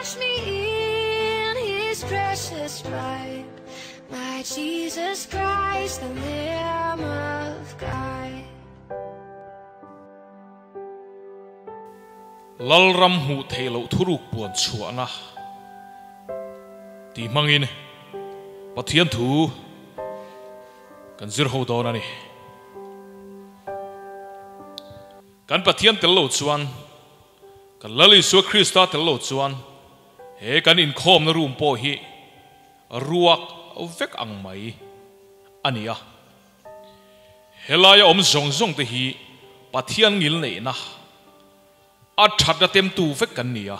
Wash me in His precious blood, my Jesus Christ, the Lamb of God. Lalram hmuh theih loh thuruk puan chhuahna tih hmangin Pathian thu kan zir ho dawn a ni. Kan Pathian tel lo chuan, kan Lal Isua Krista tel lo chuan he kan inkhawmna room pawh hi ruak vek ang mai a ni a. Helaia awm zawng zawng te hi Pathian ngil neihna a thatna temtu vek kan ni a.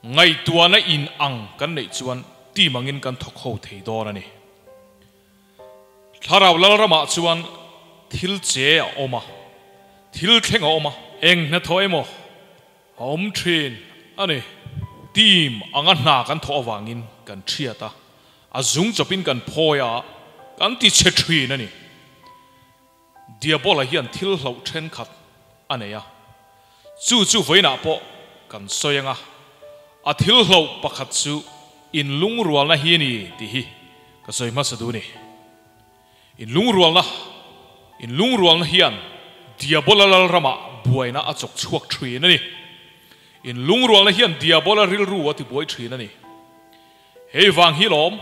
Ngaihtuahna in ang kan neih chuan team angin kan thawk ho thei dawn a ni. Thlarau Lalramah chuan thil che a awm a, thil thleng a awm a. Eng hnathawh emaw a awm thin a ni. Team anga hna kan thawh avangin kan thiat a, a zung chawpin kan phawi a, kan ti chhe thin a ni. Diabola hian thil hlauh thenkhat a nei a, chu chu vawiinah pawh kan sawi ang a, a thil hlauh pakhat chu inlungrualna hi a ni tih hi ka sawi hmasa duh a ni. Inlungrualna, Inlungrualna hian Diabola lalramah buaina a chawk chhuak thin a ni. Inlungrualna hian Diabola rilru a tibuai thin a ni. Hei vang hi lawm,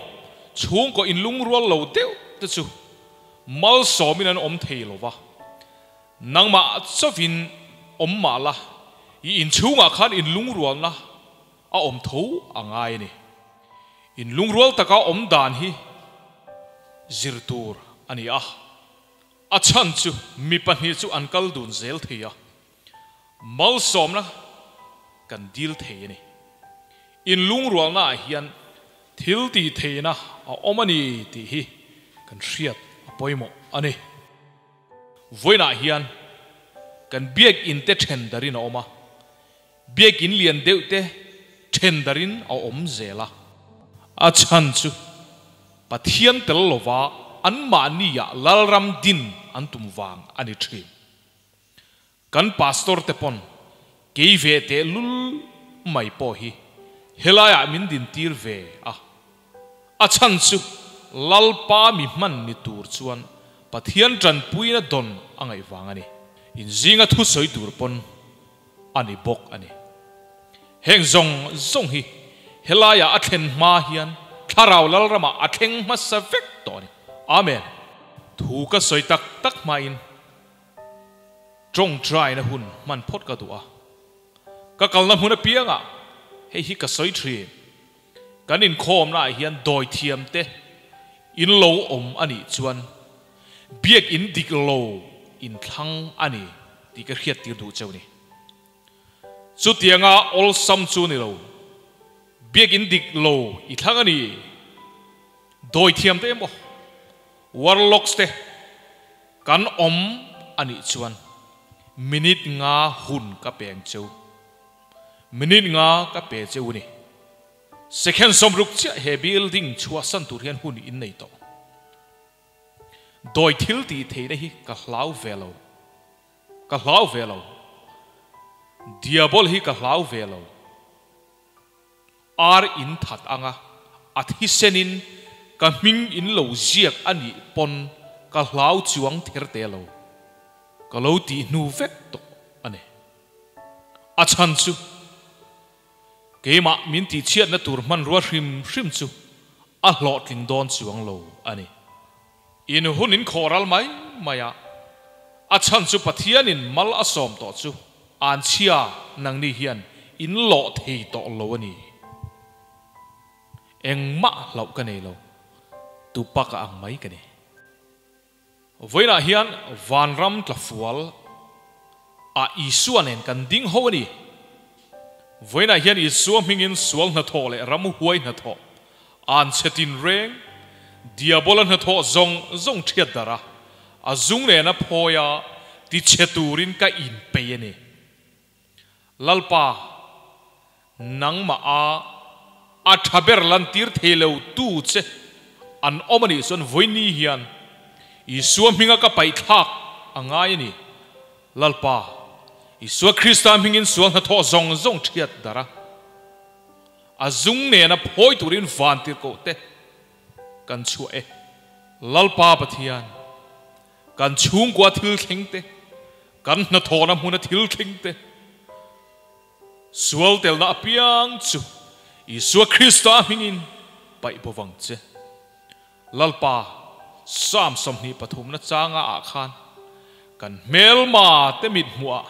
chhungkaw inlungrual lo deuh te chu Malsawmin an awm thei lo va, nangmah chauhin awm mah la, i inchhungah khan inlungrualna a awm tho a ngai a ni. Inlungrual taka awm dan hi zir tur a ni a, a chhan chu mi pahnih chu an kal dun zel thei a, malsawmna kan dil thei a ni. Inlungrualnaah hian thil tih theihna a awm a ni tih hi kan hriat a pawimawh a ni. Vawiinah hian kan biakinn te then darin a awm a, biakinn lian deuh te then darin a awm zel a. A chhan chu Pathian tel lova anmahniah Lalram din an tum vang a ni thin. Kan pastor te pawn kei ve teh lul mai pawh hi helaiah min din tir ve a, a chhan chu Lalpa mi hman ni tur chuan Pathian tanpuina dawn a ngaih vang a ni. Inzinga thusawi tur pawn a ni bawk a ni. Heng zawng zawng hi helaiah a thlen hma hian Thlarau Lalramah a thleng hmasa vek tawh a ni. Amen. Thu ka sawi tak tak hmain Tawngtaina hun hman phawt ka duh a, ka kalna hmun apiangah hei hi ka sawi thin. Kan inkhawmnaah hian dawithiam te in lo awm a nih chuan biakinn dik lo inthlang a ni tih ka hriattir duh cheu ni. Chutianga awlsam chu ni lo, biakinn dik lo i thlang a ni. Dawithiam te emaw, warlocks te Kan awm a nih chuan minute nga hun ka pe ang cheu. Minute nga ka pe cheu ni. Second 60 chiah he building chhuahsan tur hian hun in nei tawh. Dawi thil tih theihna hi ka hlau ve lo. Ka hlau ve lo. Diabol hi ka hlau ve lo. Ar in that anga a thisenin ka hming in lo ziak a nih pawn ka hlau chuang ther te lo. Ka lo tih hnu vek tawh a ni. A chhan chu keimah min tihchhiatna tur hmanrua hrim hrim chu a hlawhtling dawn chuang lo a ni. In hun in khawh ral mai mai a, a chhan chu Pathianin mal a sawm tawh chu anchhia nangni hian in lawh thei tawh lo a ni. Engmah hlauh ka nei lo, Tupac a ang mai ka ni. Vawiinah hian vanram tlafual ah Isua nen kan ding ho a ni. Vawiinah hian Isua hmingin sual hnathawh leh ram huai hnathawh, anchhe tinreng, diabola hnathawh zawng zawng thiat darh a, a zung nena phawi a tichhe turin ka inpeih a ni. Lalpa, nangmah a a tha ber lantir thei lo tu che an awm a nih chuan vawiini hian Isua hminga ka paihthlak a ngai a ni. Lalpa, Isua Krista hmingin sual hnathawh zawng zawng thiat darh a. A zung nena phawi turin vantirhkoh te kan chhuah e. Lalpa Pathian, kan chhungkua thil thleng te, kan hnathawhna hmuna thil thleng te, sual telna apiang chu Isua Krista hmingin paih bo vang che. Lalpa, Psalm 23 na changa ah khan kan hmelma te mit hmuh ah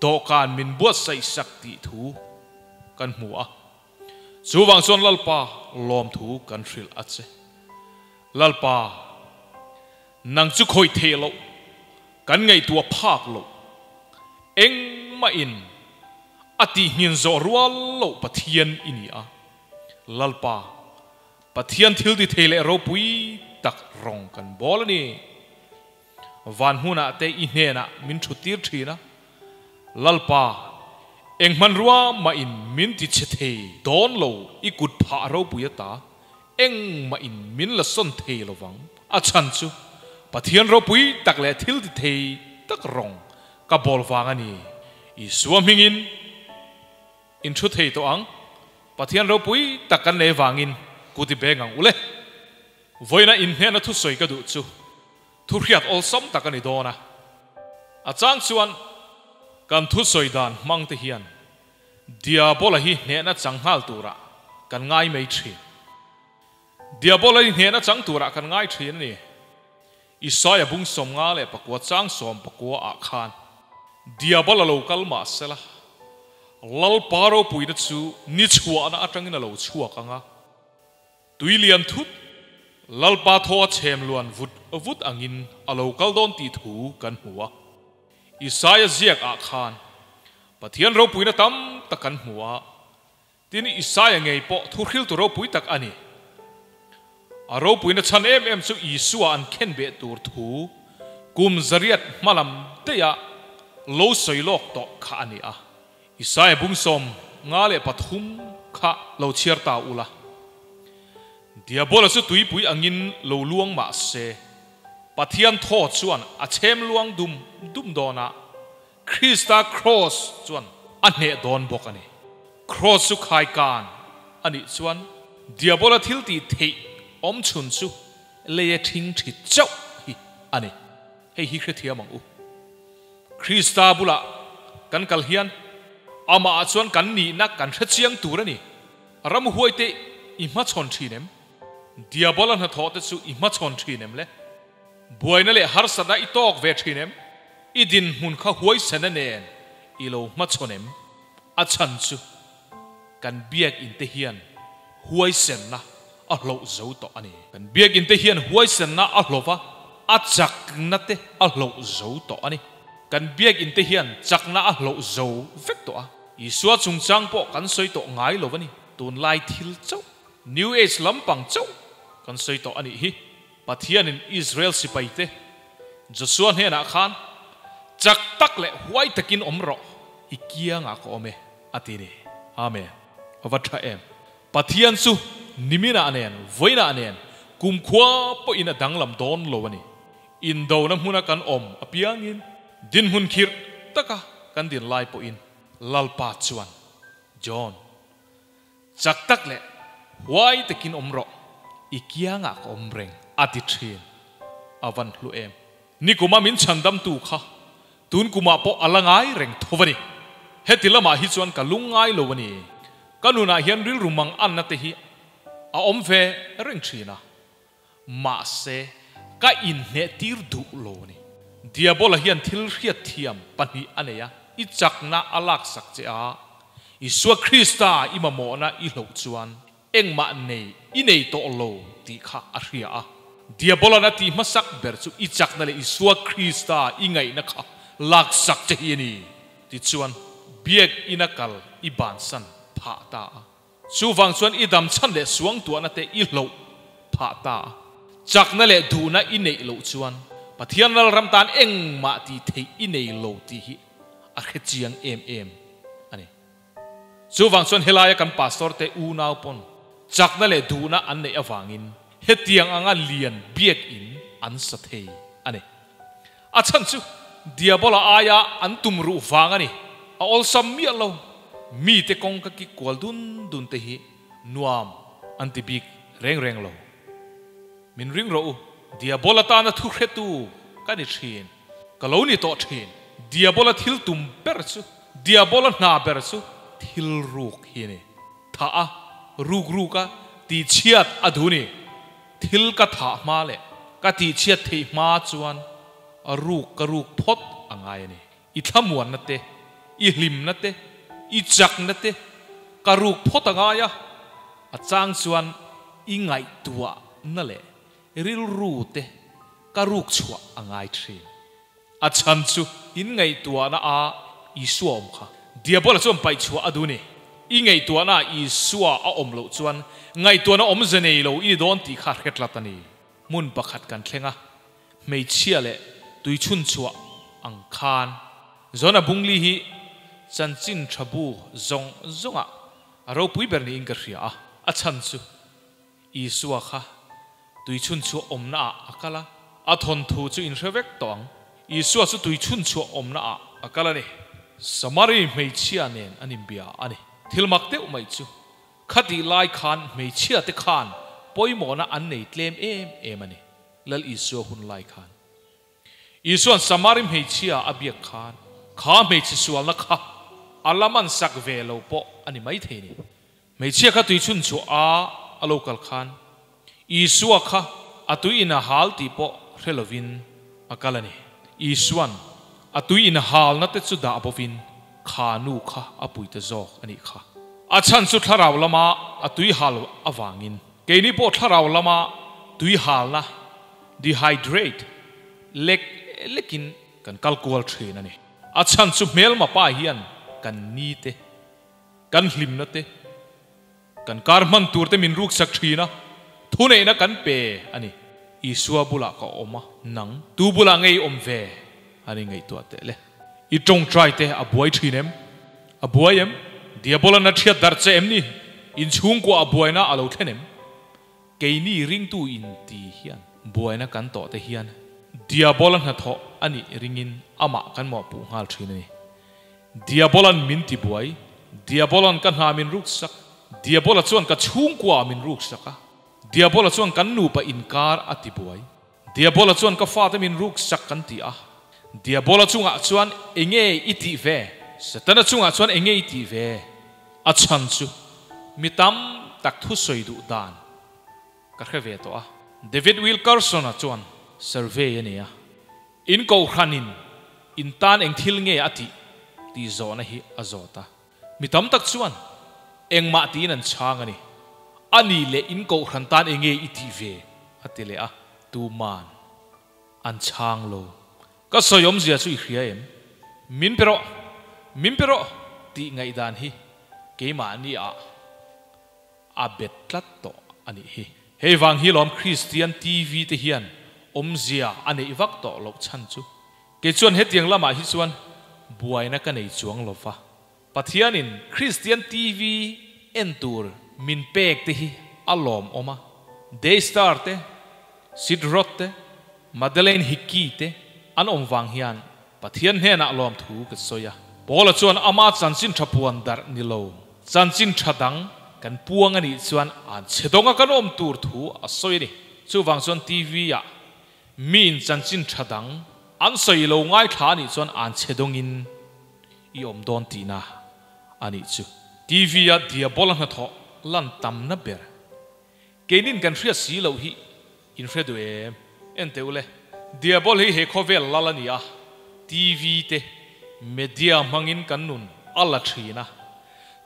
dawhkan min buatsaih sak tih thu kan hmu a. Chuvang chuan Lalpa lawmthu kan hrilh a che. Lalpa, nang chu khawih theih loh, kan ngaihtuah phak loh, engmah in a tihngin zawh rual loh Pathian i ni a. Lalpa, Pathian thil ti thei leh ropui tak rawng kan bawl a ni. Van hmunah te i hnenah min thut tir thin a, Lalpa, eng hmanrua mah in min ti chhe thei dawn lo i kut phah ropui ata engmah in min la sawn thei lo vang. A chhan chu Pathian ropui tak leh thil ti thei tak rawng ka bawl vang a ni. Isua hmingin. In thu thei tawh ang. Pathian ropui tak kan nei vangin ku ti beng ang ule. Vawiina inhnehna thusawi ka duh chu thu hriat awlsam tak a ni dawn a. A chang chuan kan thusawi dan hmang te hian Diabola hi hnehna chang nghal turah kan ngai mai thin. Diabola hi hnehna chang turah kan ngai thin a ni. Isaia bung 59 chang 19 ah khan Diabola lo kal mah sela, Lalpa ropuina chu ni chhuahna atangin a lo chhuak ang a, tui lian thut, Lalpa thaw a chhem luan vut vut angin a lo kal dawn tih thu kan hmu a. Isaia ziak ah khan Pathian ropuina tam tak kan hmu a, Tin, Isaia ngei pawh thuhriltu ropui tak a ni. A ropuina chhan em em chu Isua an khen beh tur thu kum zariat hmalam daiha lo sawi lawk tawh kha a ni a. Isaia bung 53 kha lo chhiar ta ula. Diabola chu tuipui angin lo luang mah se, Pathian thaw chuan a chhem luang dum dum dawn a, Krista Kraws chuan a hneh dawn bawk a ni. Kraws chu khaikan a nih chuan Diabola thil tih theih awm chhun chu leia thing thi chauh hi a ni. Hei hi hrethiam ang u. Krista bulah kan kal hian amahah chuan kan nihna kan hrechiang tur a ni. Ramhuaite i hmachhawn thin em? Diabola hnathawh te chu i hmachhawn thin em le? Buaina leh harsatna i tawk ve thin em? I dinhmun kha huaisena nen i lo hmachhawn em? A chhan chu kan biakinn te hian huaisenna a hloh zo tawh a ni. Kan biakinn te hian huaisenna a hlawh va, a chakna te a hloh zo tawh a ni. Kan biakinn te hian chakna a hloh zo vek tawh a. Isua chungchang pawh kan sawi tawh ngai lo a ni. Tunlai thil chauh, New Age lampang chauh kan sawi tawh a nih hi. Pathianin Israel sipaite Joshua hnenah khan, Chak tak leh huai takin awm rawh, i kiangah ka awm e, a ti ni. Amen. A va tha em! Pathian chu niminah nen, vawiinah nen, kumkhua pawhin a danglam dawn lo a ni. Indona hmuna kan awm apiangin, dinhmun khirh taka kan din lai pawhin Lalpa chuan, John, Chak tak leh huai takin awm rawh, i kiangah ka awm reng, a ti thin. A van hlu em. Nikuma min chhandamtu kha tun kumah pawh a la ngai reng tho a ni. Heti lamah hi chuan ka lung ngai lo a ni. Ka nunah hian rilru mang anna te hi a awm ve reng thin a. Mahse, ka inhneh tir duh lo a ni. Diabola hian thil hriatthiam pahnih a nei a, i chakna a laksak che a, Isua Krista i mamawhna i hloh chuan engmah nei i nei tawh lo tih kha a hria a. Diabola'n a tih hmasak ber chu i chakna leh Isua Krista i ngaihna kha laksak che hi a ni. Tichuan, biak ina kal i bansan phah ta a. Chuvang chuan i dam chhan leh suangtuahna te i hloh phah ta a, chakna leh duhna i neih loh chuan Pathian ralram tan engmah tih theih i nei lo tih hi a hre chiang em em a ni. Chuvang chuan helaia kan pastor te unau pawn chakna leh duhna an neih avangin hetiang anga lian biakin an sa thei a ni. A chhan chu Diabola aia an tum ruh vang a ni. A awlsam miah lo. Mite kawng ka kik kual dun dun te hi nuam an ti bik reng reng lo. Min ring rawh u, Diabola tana thu hretu ka ni thin, ka lo ni tawh thin. Diabola thil tum ber chu, Diabola hna ber chu thil ruk hi a ni. Thah a, ruk ruk a, tihchhiat a duh ni. Thil ka thah hma leh ka tihchhiat theih hma chuan a ruk ka ruk phawt a ngai a ni. I thlamuanna te, i hlimna te, i chakna te ka ruk phawt a ngai a, a chang chuan i ngaihtuahna leh rilru te ka ruk chhuah a ngai thin. A chhan chu in ngaihtuahna a Isua awm kha. Diabola chuan paih chhuah a duh ni. I ngaihtuahna ah Isua a awm loh chuan ngaihtuahna awmze nei lo i ni dawn tih kha hre tlat a ni. Hmun pakhat kan thleng a, hmeichhia leh tuichhun chhuah ang khan. Zona Bungli hi chanchin tha bu zawng zawngah a ropui ber niin ka hria a, a chhan chu Isua kha tuichhun chhuah awmna ah a kal a, a thawnthu chu in hre vek tawh ang. Isua chu tuichhun chhuah awmna ah a kal a ni. Samari hmeichhia nen an inbia a ni. Thil mak deuh mai chu Khatih lai khan hmeichhia te khan pawimawhna an nei tlem em em a ni, Lal Isua hun lai khan. Isua'n Samari hmeichhia a biak khan kha hmeichhe sualna kha a la man sak ve lo pawh a ni maithei ni. Hmeichhia kha tui chhun chhuah a a lo kal khan Isua kha a tui in a hal tih pawh hre lovin a kal a ni. Isua'n a tui in halna te chu dah bovin kha nu kha a pui ta zawk a nih kha. A chhan chu thlarau lama a tui hal avangin keini pawh thlarau lama tui halna, dehydrate, lek lekin kan kal kual thin a ni. A chhan chu hmelma pa hian kan ni te, kan hlimna te, Kan kar hman tur te min ruksak thin a, thuneihna kan pe a ni. Isua bulah ka awm a, nang tu bulah nge i awm ve? A ni ngaihtuah teh le. I tawngtai te a buai thin em? A buai em? Diabolan a thiat darh che em ni? Inchhungkua a buaina a lo thlen em? Keini ringtu inti hian buaina kan tawh te hian Diabola hnathawh a nih ringin amah kan mawhpuh nghal thin a ni. Diabolan min ti buai, Diabolan ka hna min ruksak, Diabola chuan ka chhungkua min ruksak a, Diabola chuan kan nupa inkar a ti buai, Diabola chuan ka fate min ruksak kan ti a, Diabola chungah chuan enge i tih ve? Setana chungah chuan enge i tih ve? A chhan chu mi tam tak thusawi duh dan ka hre ve tawh a. David Wilkerson-a chuan survey a nei a, In kohhranin in tan eng thil nge a tih tih zawhna hi a zawt a. Mi tam tak chuan engmah tiin an chhang a ni. A nih leh in kohhran tan eng nge i tih ve? a ti leh a, tuman an chhang lo. Ka sawi awmzia chu i hria em? Min pe rawh, min pe rawh tih ngaihdan hi keimahni ah a bet tlat tawh a nih hi. Hei vang hi lawm Kristian TV te hian awmzia a neih vak tawh loh chhan chu. Kei chuan hetiang lamah hi chuan buaina ka nei chuang lo va. Pathianin Kristian TV en tur min pek te hi a lawmawm a. Daystar te, Sid Roth te, Madeleine Hickey te an awm vang hian Pathian hnenah lawmthu ka sawi a. Paula chuan ama chanchin tha puan darh ni lo, chanchin tha dang kan puang a nih chuan an chhe dawnga kan awm tur thu a sawi a ni. Chuvang chuan TV ah miin chanchin tha dang an sawi lo ngaithla a nih chuan an chhe dawngin i awm dawn tihna a nih chu. TV a Diabola hnathawh lan tamna ber Keinin kan hriat si loh hi in hre duh em? En teh ule, Diabol hi he khawvel lal a ni a, TV te, media hmangin kan nun a la thin a,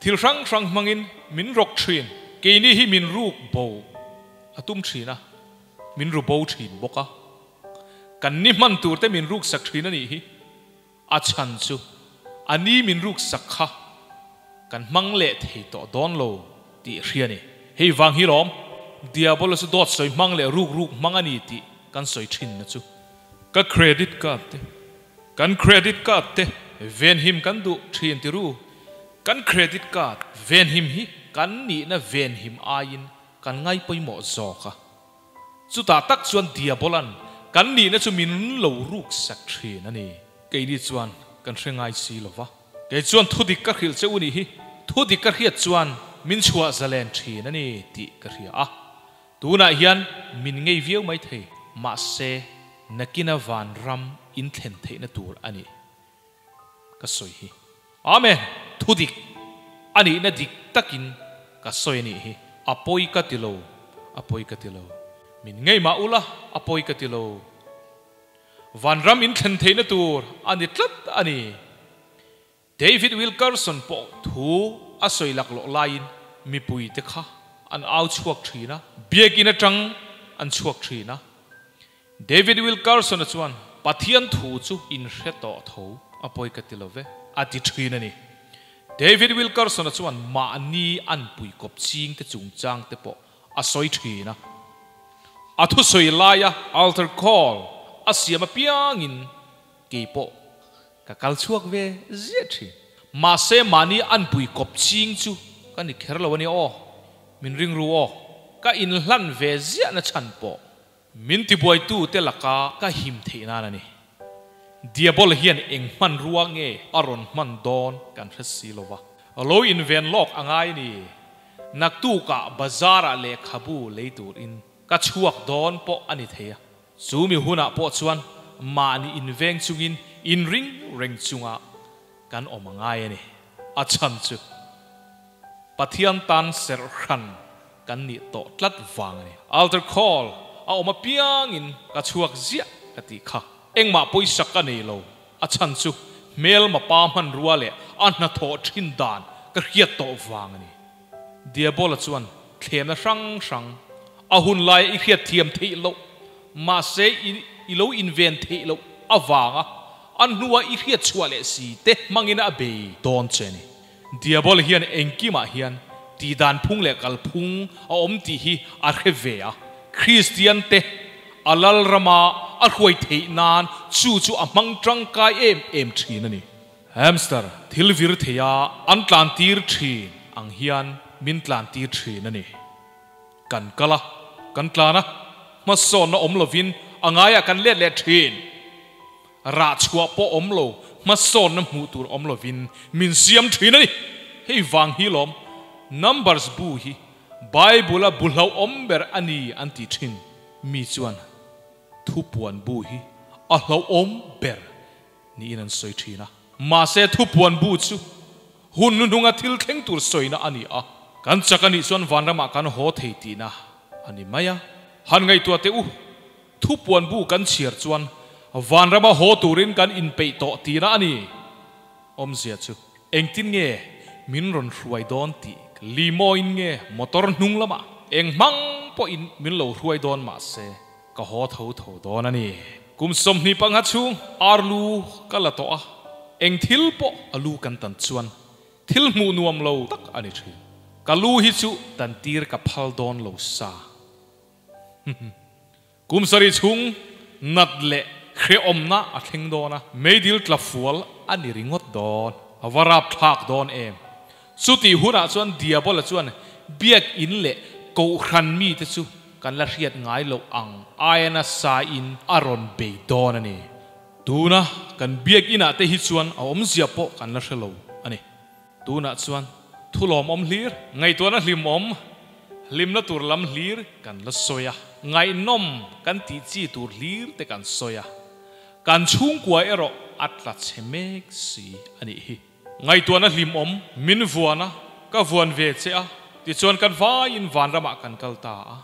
thil hrang hrang hmangin min rawk thin, keini hi min ruk bo a tum thin a, min ru bo thin bawk a, kan ni hman tur te min ruksak thin a nih hi. A chhan chu a ni min ruksak kha kan hmang leh thei tawh dawn lo tih hria ni. Hei vang hi lawm, Diabola chu dawt sawi hmang leh ruk ruk hmang a ni tih kan sawi thin na chu. Ka credit card te, kan credit card te venhim kan duh thin ti ru. Kan credit card venhim hi kan nihna venhim aiin kan ngai pawimawh zawk a. Chutah tak chuan Diabolan kan nihna chu min lo ruksak thin a ni. Keini chuan kan hre ngai si lo va. Kei chuan thudik ka hrilh che u nih hi. Thu dik ka hriat chuan min chhuah zalen thin a ni tih ka hria a. Tunah hian min ngei viau mai thei, mahse nakina vanram in thlen theihna tur a ni ka sawi hi. Amen! Thu dik a nihna dik takin ka sawi a nih hi. A pawi ka ti lo, a pawi ka ti lo. Min ngei mah ula, a pawi ka ti lo. Vanram in thlen theihna tur a ni tlat a ni. David Wilkerson pawh thu a sawi laklawh laiin mipuite kha an au chhuak thin a, biakinn atang an chhuak thin a. David Wilkerson-a chuan, Pathian thu chu in hre tawh tho, a pawi ka ti lo ve, a ti thin a ni. David Wilkerson-a chuan mahni an puikawp chingte chungchangte pawh a sawi thin a. A thusawi laia altar call a siam apiangin kei pawh Ka kal chhuak ve ziah thin. Mahse mahni anpui kawp ching chu ka ni kher lo a ni aw. Min ring ru aw. Ka inhlan ve ziah na chhan pawh min tibuaitu te laka ka him theih nan a ni. Diabol hian eng hmanrua nge a rawn hman dawn kan hre si lo va. Lo inven lawk a ngai ni. Naktukah bazar ah lehkhabu lei turin ka chhuak dawn pawh a ni thei a. Chu mi hunah pawh chuan mahni inveng chungin inring reng chunga kan awm a ngai a ni. A chhan chu Pathian tan serh hran kan nih tawh tlat vang a ni. Altar call a awm apiangin ka chhuak ziah ka tih kha. Engmah pawisa ka nei lo. A chhan chu hmelma pa hmanrua leh a hnathawh thin dan ka hriat tawh vang a ni. Diabola chuan thlemna hrang hrang a hun laia i hriat thiam theih loh, mahse i lo inven theih loh avanga a hnua i hriat chhuah leh si te hmangin a bei dawn che a ni. Diabola hian engkimah hian tihdan phung leh kalphung a awm tih hi a hre ve a, Kristian te a lalrama a hruai theih nan chu chu a hmang tangkai em em thin a ni. Hamster thil vir thei a an tlan tir thin ang hian min tlan tir thin a ni. Kan kal a, kan tlan a, hmasawnna awm lovin a ngaiah kan let leh thin. Rah chhuah pawh awm lo, hmasawnna hmuh tur awm lovin min siam thin a ni. Hei vang hi lawm Numbers bu hi Bible-a bu hlauhawm ber a ni an ti thin. Mi chuan thupuan bu hi a hlauhawm ber niin an sawi thin a. Mahse thupuan bu chu hun hnuhnunga thil thleng tur sawina a ni a, kan chak a nih chuan vanramah kan haw thei tihna a ni mai a. Han ngaihtuah teh u, thupuan bu kan chhiar chuan vanrama haw turin kan inpeih tawh tihna a ni. Awmzia chu engtin nge min rawn hruai dawn tih limawiin nge motor hnung lamah eng hmang pawhin min lo hruai dawn mahse, Ka haw tho tho dawn a ni. Kum 25 chhung ar lu ka la tawh a, eng thil pawh a lu kan tan chuan thil hmuh nuam lo tak a ni thin. Ka lu hi chu tan tir ka phal dawn lo sa. Kum sarih chhung nat leh hrehawmna a thleng dawn a, meidil tla fual a ni ringawt dawn. A va rapthlak dawn em! Chutih hunah chuan Diabola chuan biakinn leh kohhran mite chu kan la hriat ngai loh ang aia nasa in a rawn bei dawn a ni. Tuna kan biakinah te hi chuan a awmzia pawh kan la hre lo a ni. Tunah chuan thu lawmawm hlir, ngaihtuahna hlimawm, hlimna tur lam hlir kan la sawi a, ngaihnawm kan tih chi tur hlir te kan sawi a, kan chhungkua erawh a tla chhe mek si a nih hi. Ngaihtuahna hlimawm min vuan a, ka vuan ve che a, tichuan kan vaiin vanramah kan kal ta a.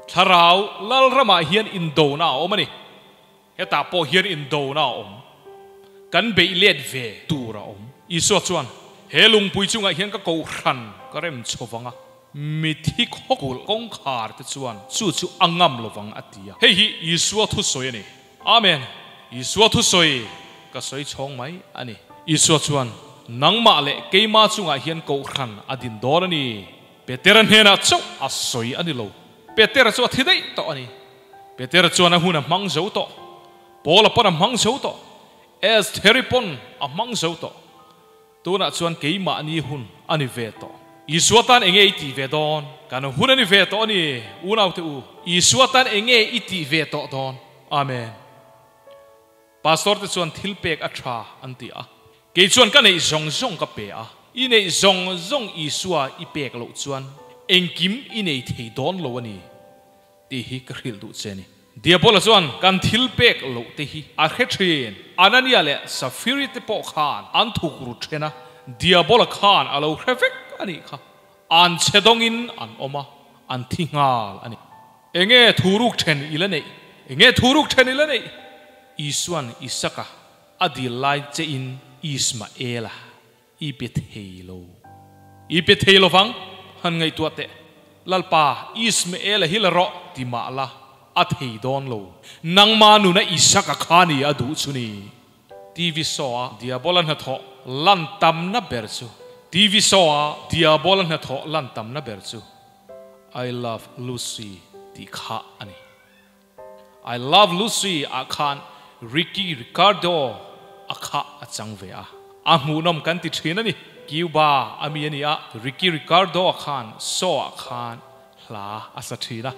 Thlarau Lalramah hian indona a awm a ni. Hetah pawh hian indona a awm. Kan beih let ve tur a awm. Isua chuan, He lungpui chungah hian ka kohhran ka rem chho vang a, mithi khawkulh kawngkhar te chuan chu chu a ngam lo vang a ti a. Hei hi Isua thusawi a ni. Amen! Isua thusawi ka sawi chhawng mai a ni. Isua chuan, Nangmah leh keima chungah hian kohhran a din dawn a ni. Petera hnenah chauh a sawi a ni lo. Petera chu a thi daih tawh a ni. Petera chuan a hun a hmang zo tawh. Paula pawn a hmang zo tawh. Estheri pawn a hmang zo tawh. Tunah chuan keimahni hun a ni ve tawh. Isua tan enge i tih ve dawn? Kan hun a ni ve tawh a ni, unaute u. Isua tan enge i tih ve tawh dawn? Amen. Pastor te chuan thil pek a tha an ti a. Kei chuan ka neih zawng zawng ka pe a. I neih zawng zawng Isua i pek loh chuan engkim i nei thei dawn lo a ni tih hi ka hrilh duh che a ni. Diabola chuan kan thil pek loh te hi a hre thin. Anania leh Safiri te pawh khan an thuk ru then a, Diabola khan a lo hre vek a nih kha. An chhe dawngin an awm a, an thi nghal a ni. Enge thuruk then i la neih? Enge thuruk then i la neih? Isuan Isaka a dil lai che in Ismaela i pe thei lo. I pe thei lo vang, han ngaihtuah teh. Lalpa, Ismaela hi la rawh ti mah la, a thei dawn lo. Nangma nuna Isaka kha ni a duh chu ni. TV show a Diabola hnathawh lan tamna ber chu TV show a Diabola hnathawh lan tamna ber chu I love Lucy tih kha a ni. I love Lucy ah khan Ricky Ricardo a kha a chang ve a, a hmuhnawm kan ti thin a ni. Cuba a mi a ni a, Ricky Ricardo a khan show ah khan hla a sa thin a,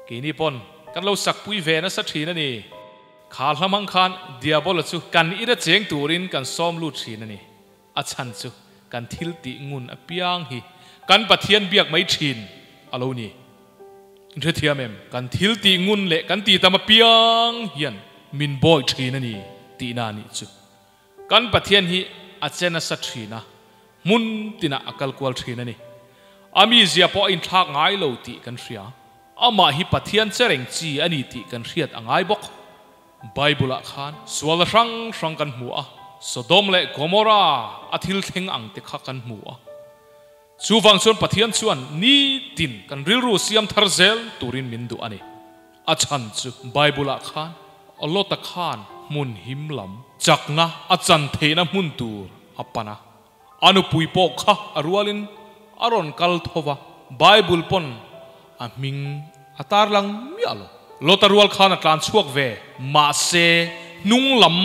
keini pawn kan lo sakpui ve nasa thin a ni. Kha hla hmang khan Diabola chu kan ina cheng turin kan sawm lut thin a ni. A chhan chu kan thil tih ngun apiang hi kan Pathian biak mai thin a lo ni. Hrethiam em? Kan thil tih ngun leh kan tih tam apiang hian min bawi thin a ni tihna a nih chu. Kan Pathian hi a che nasa thin a, hmun tinah a kal kual thin a ni. A mizia pawh a inthlak ngai lo tih kan hria. Amah hi Pathian che reng chi a ni tih kan hriat a ngai bawk. Bible-ah khan sual hrang hrang kan hmu a, Sodom leh Gomorrah a thil thleng ang te kha kan hmu a. Chuvang chuan Pathian chuan nitin kan rilru siam thar zel turin min duh a ni. A chhan chu Bible-ah khan Lota khan hmun him lam chakna a chan theihna hmun tur a pan a. A nupui pawh kha a rualin a rawn kal tho va, Bible pawn a hming a tarlang miah lo. Lota rual khan a tlan chhuak ve, mahse hnung lam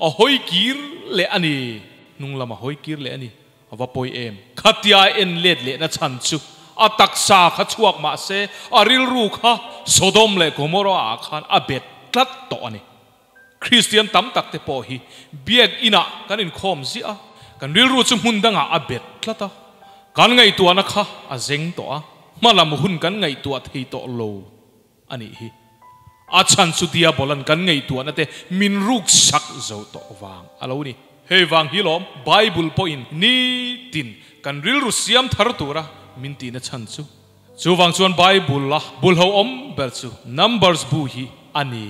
a hawi kir leh a ni. Hnung lam a hawi kir leh a ni. A va pawi em? Khatia a en let lehna chhan chu a taksa kha chhuak mahse a rilru kha Sodom leh Gomorrah ah khan a bet tlat tawh a ni. Kristian tam tak te pawh hi biak inah kan inkhawm ziah a, kan rilru chu hmun dangah a bet tlat a, kan ngaihtuahna kha a zeng tawh a, hmalam hun kan ngaihtuah thei tawh lo a nih hi. A chhan chu Diabolan kan ngaihtuahna te min ruksak zo tawh vang a lo ni. Hei vang hi lawm Bible pawhin nitin kan rilru siam thar tura min tihna chhan chu. Chuvang chuan Bible a bulho awm ber chu Numbers bu hi a ni.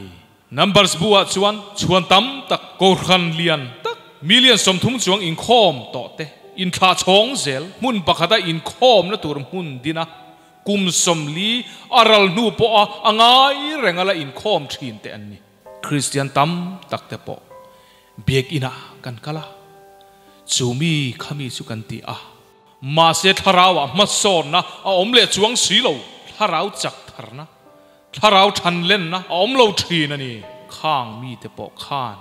Numbers bu ah chuan chhuan tam tak, kohhran lian tak, million 30 chuang inkhawm tawh te, inthlah chhawng zel, hmun pakhata inkhawmna tur hmun din a, kum 40 a ral hnu pawha a ngai reng a la inkhawm thin te an ni. Kristian tam tak te pawh biak inah kan kal a, chu mi kha mi chu kan ti a, mahse thlarauah hmasawnna a awm leh chuang si lo, thlarau chak tharna Thlarau thanlenna a awm lo thin a ni. Khang mite pawh khan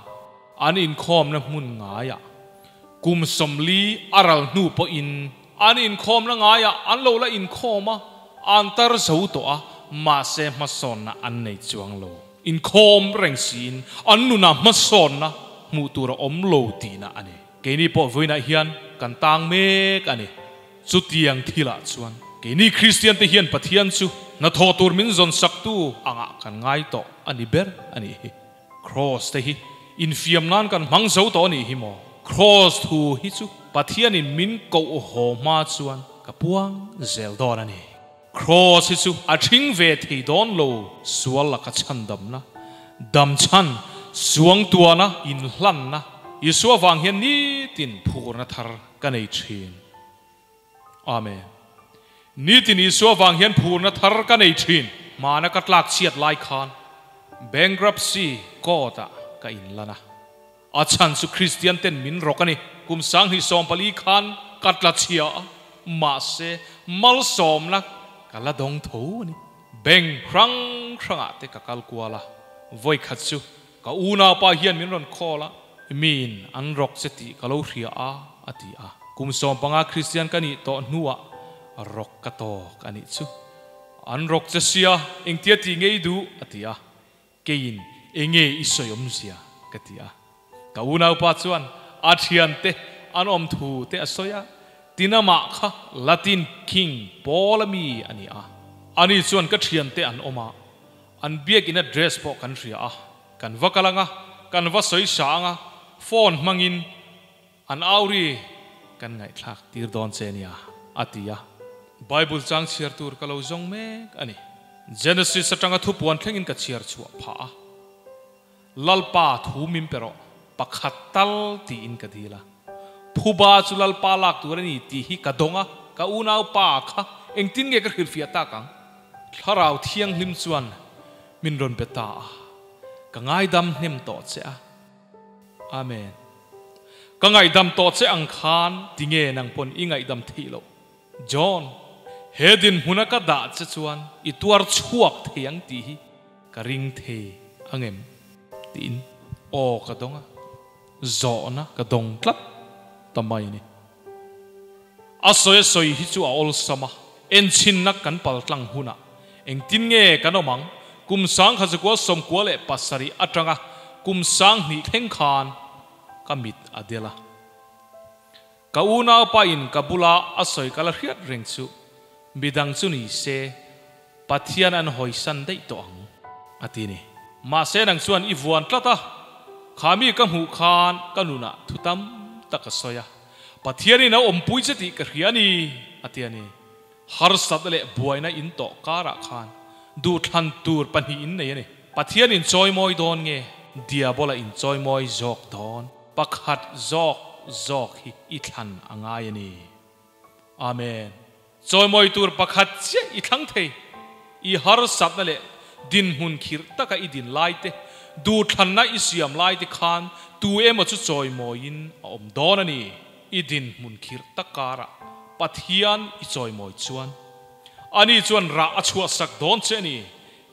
an inkhawmna hmun ngaiah kum 40 a ral hnu pawhin an inkhawmna ngaiah an lo la inkhawm a, an tar zo tawh a, mahse hmasawnna an nei chuang lo. Inkhawm reng siin an nunah hmasawnna hmuh tur a awm lo tihna a ni. Keini pawh vawiinah hian kan tang mek a ni. Chutiang thilah chuan keini Kristian te hian Pathian chu hnathawh tur min zawn saktu angah kan ngai tawh a ni ber a nih hi. Kraws te hi infiam nan kan hmang zo tawh a nih hi maw? Kraws thu hi chu Pathianin min koh haw hma chuan ka puang zel dawn a ni. Kraws hi chu a thing ve thei dawn lo, sual laka chhandamna, damchhan, suangtuana inhlanna, Isua vang hian nitin phurna thar ka nei thin. Amen. Nitin Isua vang hian phurna thar ka nei thin. Hmana ka tlak chhiat lai khan bankruptcy court ah ka inlan a. A chhan chu Kristian ten min rawk a ni. Kum 2014 khan ka tla chhia a, mahse malsawmna ka la dawng tho a ni. Bank hrang hrangah te ka kal kual a, vawi khat chu ka unaupa hian min rawn call a, miin an rawk che tih ka lo hria a, a ti a. Kum 15 Kristian ka nih tawh hnuah rawk ka tawk a nih chu. An rawk che sia, engtia tih ngei duh, a ti a. Keiin enge i sawi awmzia ka ti a. Ka unaupa chuan a thiante an awm thu te a sawi a. Tinama kha Latin King pawla mi a ni a. Ani chuan ka thiante an awm a, an biakin address pawh kan hria a, kan va kal anga, kan va sawi sa anga, phone hmangin an auri kan ngaihthlak tir dawn che nia, a ti a. Bible chang chhiar tur ka lo zawng mek a ni. Genesis atanga thupuan thlengin ka chhiar chhuah phah a. Lalpa thu min pe rawh, pakhat tal tiin ka dil a. Phuba chu Lalpa lak tur a ni tih hi ka dawng a, ka unaupa kha engtin nge ka hrilhfiah tak ang? Thlarau Thianghlim chuan min rawn be ta a, ka ngaidam hnem tawh che a. Amen. Ka ngaihdam tawh che ang khan tinge nang pawn i ngaihdam theih loh? John, he dinhmuna ka dah che chuan i tuar chhuak thei ang tih hi ka ring thei angem? Tiin aw ka dawng a, zawhna ka dawng tlat ta mai ni. A sawi a sawi hi chu a awlsam a, enchhinna kan paltlang hunah engtin nge kan awm ang? Kum 1997 atanga kum 2000 thleng khan ka mit a del a. Ka unaupa in ka bula a sawi ka la hriat reng chu midang chu ni se Pathian an hawisan daih tawh ang a ti ni. Mahse nang chuan i vuan tlat a, kha mi ka hmuh khan ka nunah thu tam tak a sawi a, Pathianin a awmpui che tih ka hria a ni a ti a ni. Harsatna leh buaina in tawh karah khan duhthlan tur pahnih in nei a ni. Pathian in chawimawi dawn nge Diabola in chawimawi zawk dawn? Pakhat zawk zawk hi i thlan a ngai a ni. Amen. Chawimawi tur pakhat chiah i thlang thei. I harsatna leh dinhmun khirh taka i din lai te, duhthlanna i siam lai te khan tu emaw chu chawimawiin a awm dawn a ni. I dinhmun khirh tak karah Pathian i chawimawi chuan ani chuan rah a chhuahsak dawn che a ni.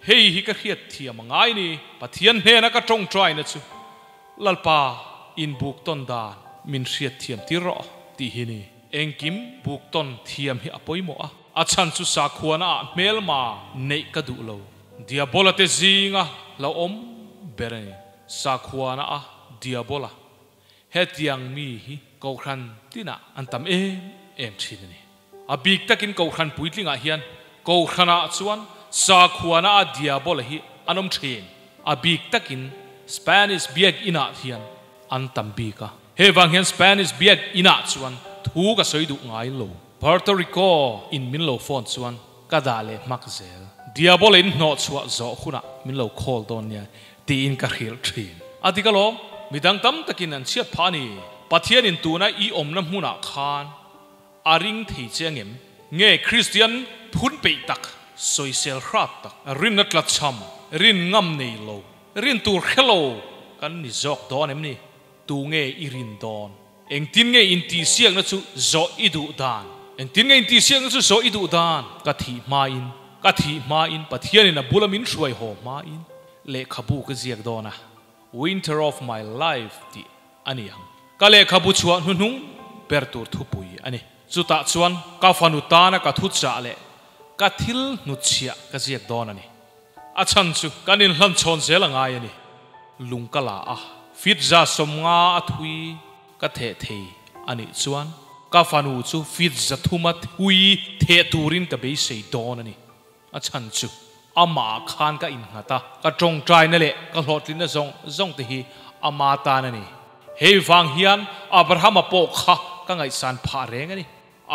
Hei hi ka hriatthiam a ngai ni. Pathian hnena ka tawngtaina chu Lalpa in buk tawn dan min hriatthiam tir rawh tih hi ni. Engkim buk tawn thiam hi a pawimawh a, a chhan chu sakhuana ah hmelma neih ka duh lo. Diabola te zinga hlauhawm ber a ni. Sakhuana a Diabola Hetiang mi hi Kohhran tinah an tam em em thin a ni. A bik takin Kohhran puitlingah hian Kohhranah chuan sakhuana a diabola hi an awm thin. A bik takin Spanish biak inah hian an tam bik a. Hei vang hian Spanish biak inah chuan thu ka sawi duh ngai lo. Puerto Rico in min lo phone chuan ka dah leh hmak zel. Diabola in hnawh chhuah zawh hunah min lo call dawn nia tiin ka hrilh thin. A dik alawm, midang tam takin an chhiat phah a ni. Pathianin tuna i awmna hmunah khan a ring thei che angem? Nge Kristian phun peih tak, sawisel hrat tak, rinna tlachham, rin ngam nei lo, rin tur hre lo kan ni zawk dawn em ni? Tu nge i rin dawn? Engtin nge intihsiakna chu zawh i duh dan? Engtin nge intihsiakna chu zawh i duh dan? Ka thih hmain, ka thih hmain, Pathianin a bula min hruai haw hmain lehkhabu ka ziak dawn a, Winter of my life tih a ni ang. Ka lehkhabu chhuah hnuhnung ber tur thupui a ni. Chutah chuan ka fanu tana ka thuchah leh ka thil hnutchhiah ka ziak dawn a ni. A chhan chu kan inhlanchhawn zel a ngai a ni. Lung ka la a, feet 150 a thui ka theh thei a nih chuan ka fanu chu feet 300 a thui theh turin ka beisei dawn a ni. A chhan chu amah khan ka innghat a, ka tawngtaina leh ka hlawhtlinna zawng zawng te hi ama tan a ni. Hei vang hian Abrahama pawh kha ka ngaihsan phah reng a ni.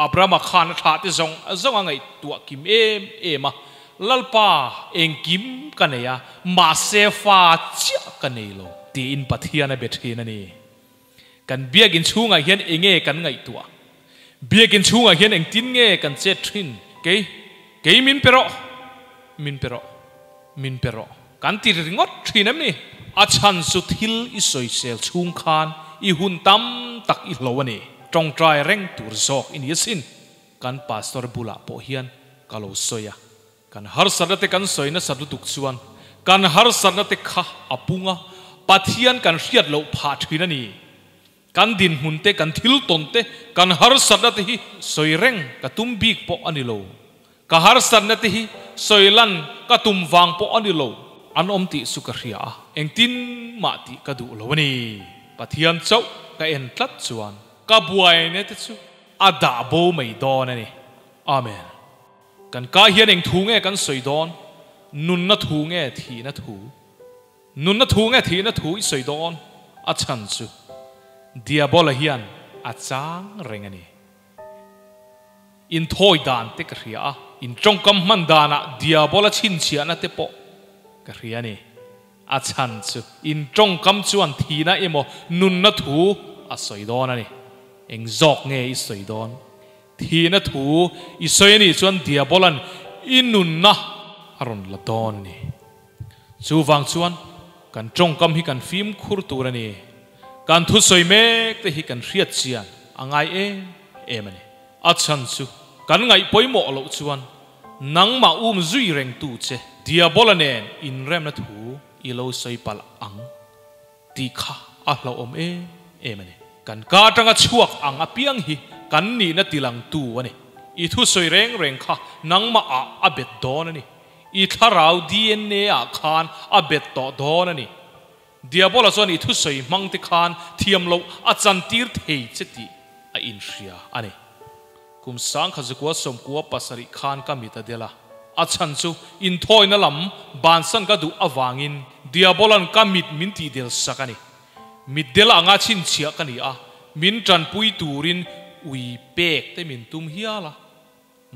Abrahama khan a thlah te zawng zawng a ngaihtuah kim em em a, Lalpa, engkim ka nei a, mahse fa chiah ka nei lo, tiin Pathian a be thin a ni. Kan biakin chhungah hian enge kan ngaihtuah? Biakin chhungah hian engtin nge kan chet thin? Kei, kei min pe rawh, min pe rawh, min pe rawh, kan ti ringawt thin em ni? A chhan chu thil i sawisel chhung khan i hun tam tak i hlo a ni. Tawngtai reng tur zawk i ni asin. Kan pastor bulah pawh hian ka lo sawi a. Kan harsatna te kan sawi nasat lutuk chuan kan harsatna te kha a pung a, Pathian kan hriat loh phah thin a ni. Kan dinhmun te, kan thil tawn te, kan harsatna te hi sawi reng ka tum bik pawh a ni lo. Ka harsatna te hi sawi lan ka tum vang pawh a ni lo. An awm tih chu ka hria a, engtin mah tih ka duh lo a ni. Pathian chauh ka en tlat chuan ka buaina te chu. a dah bo mai dawn a ni. Amen. Kan ka hian eng thu nge kan sawi dawn? Nunna thu nge thihna thu? Nunna thu nge thihna thu i sawi dawn? A chhan chu Diabola hian a chang reng a ni. Inthawi dan te ka hria a, in tawngkam hman danah Diabola chhinchhiahna te pawh ka hria a ni. A chhan chu in tawngkam chuan thihna emaw nunna thu a sawi dawn a ni. Eng zawk nge i sawi dawn? Thihna thu i sawi a nih chuan Diabola'n i nunna a rawn la dawn a ni. Chuvang chuan kan tawngkam hi kan fimkhur tur a ni. Kan thusawi mek te hi kan hriat chian a ngai em em a ni. A chhan chu kan ngaih pawimawh loh chuan nangmah um zui rengtu che Diabola nen inremna thu i lo sawi palh ang tih kha a hlauhawm em em a ni. Kan ka atanga chhuak ang apiang hi kan nihna tilangtu a ni. I thusawi reng reng kha nangmah ah a bet dawn a ni. I thlarau DNA ah khan a bet tawh dawn a ni. Diabola chuan i thusawi hmang te khan thiam loh a chantir thei che tih a inhria a ni. Kum sangkha zakua sawmkua pasarih khan ka mit a del a, a chhan chu inthawina lam bansan ka duh avangin Diabola'n ka mit min tih del sak a ni. Mit del anga chhinchhiah ka ni a, min tanpui turin ui pek te min tum hial a.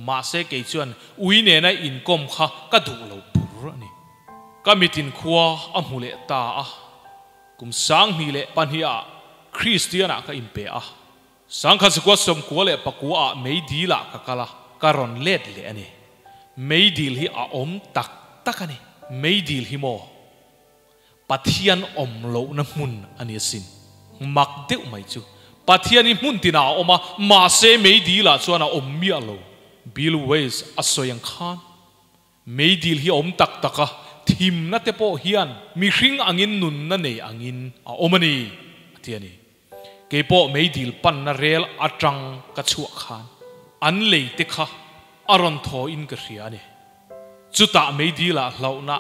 Mahse kei chuan ui nena inkawm kha ka duh lo bur a ni. Ka mitin khua a hmu leh ta a, kum 2002 ah Kristian ah ka inpe a, sangkhat zakua sawmkua leh pakua ah meidil ah ka kal a, ka rawn let leh a ni. Meidil hi a awm tak tak a ni. Meidil hi maw? Pathian awm lohna hmun a ni asin. Mak deuh mai chu. Pathian hi hmun tinah a awm a, mahse meidil-ah chuan a awm miah lo. Bill Wells a sawi ang khan, Meidil hi a awm tak tak a, thimna te pawh hian mihring angin nunna nei angin a awm a ni, a ti a ni. Kei pawh meidil panna rel atang ka chhuah khan an lei te kha a rawn thaw in ka hria a ni. Chutah meidilah hlauhna,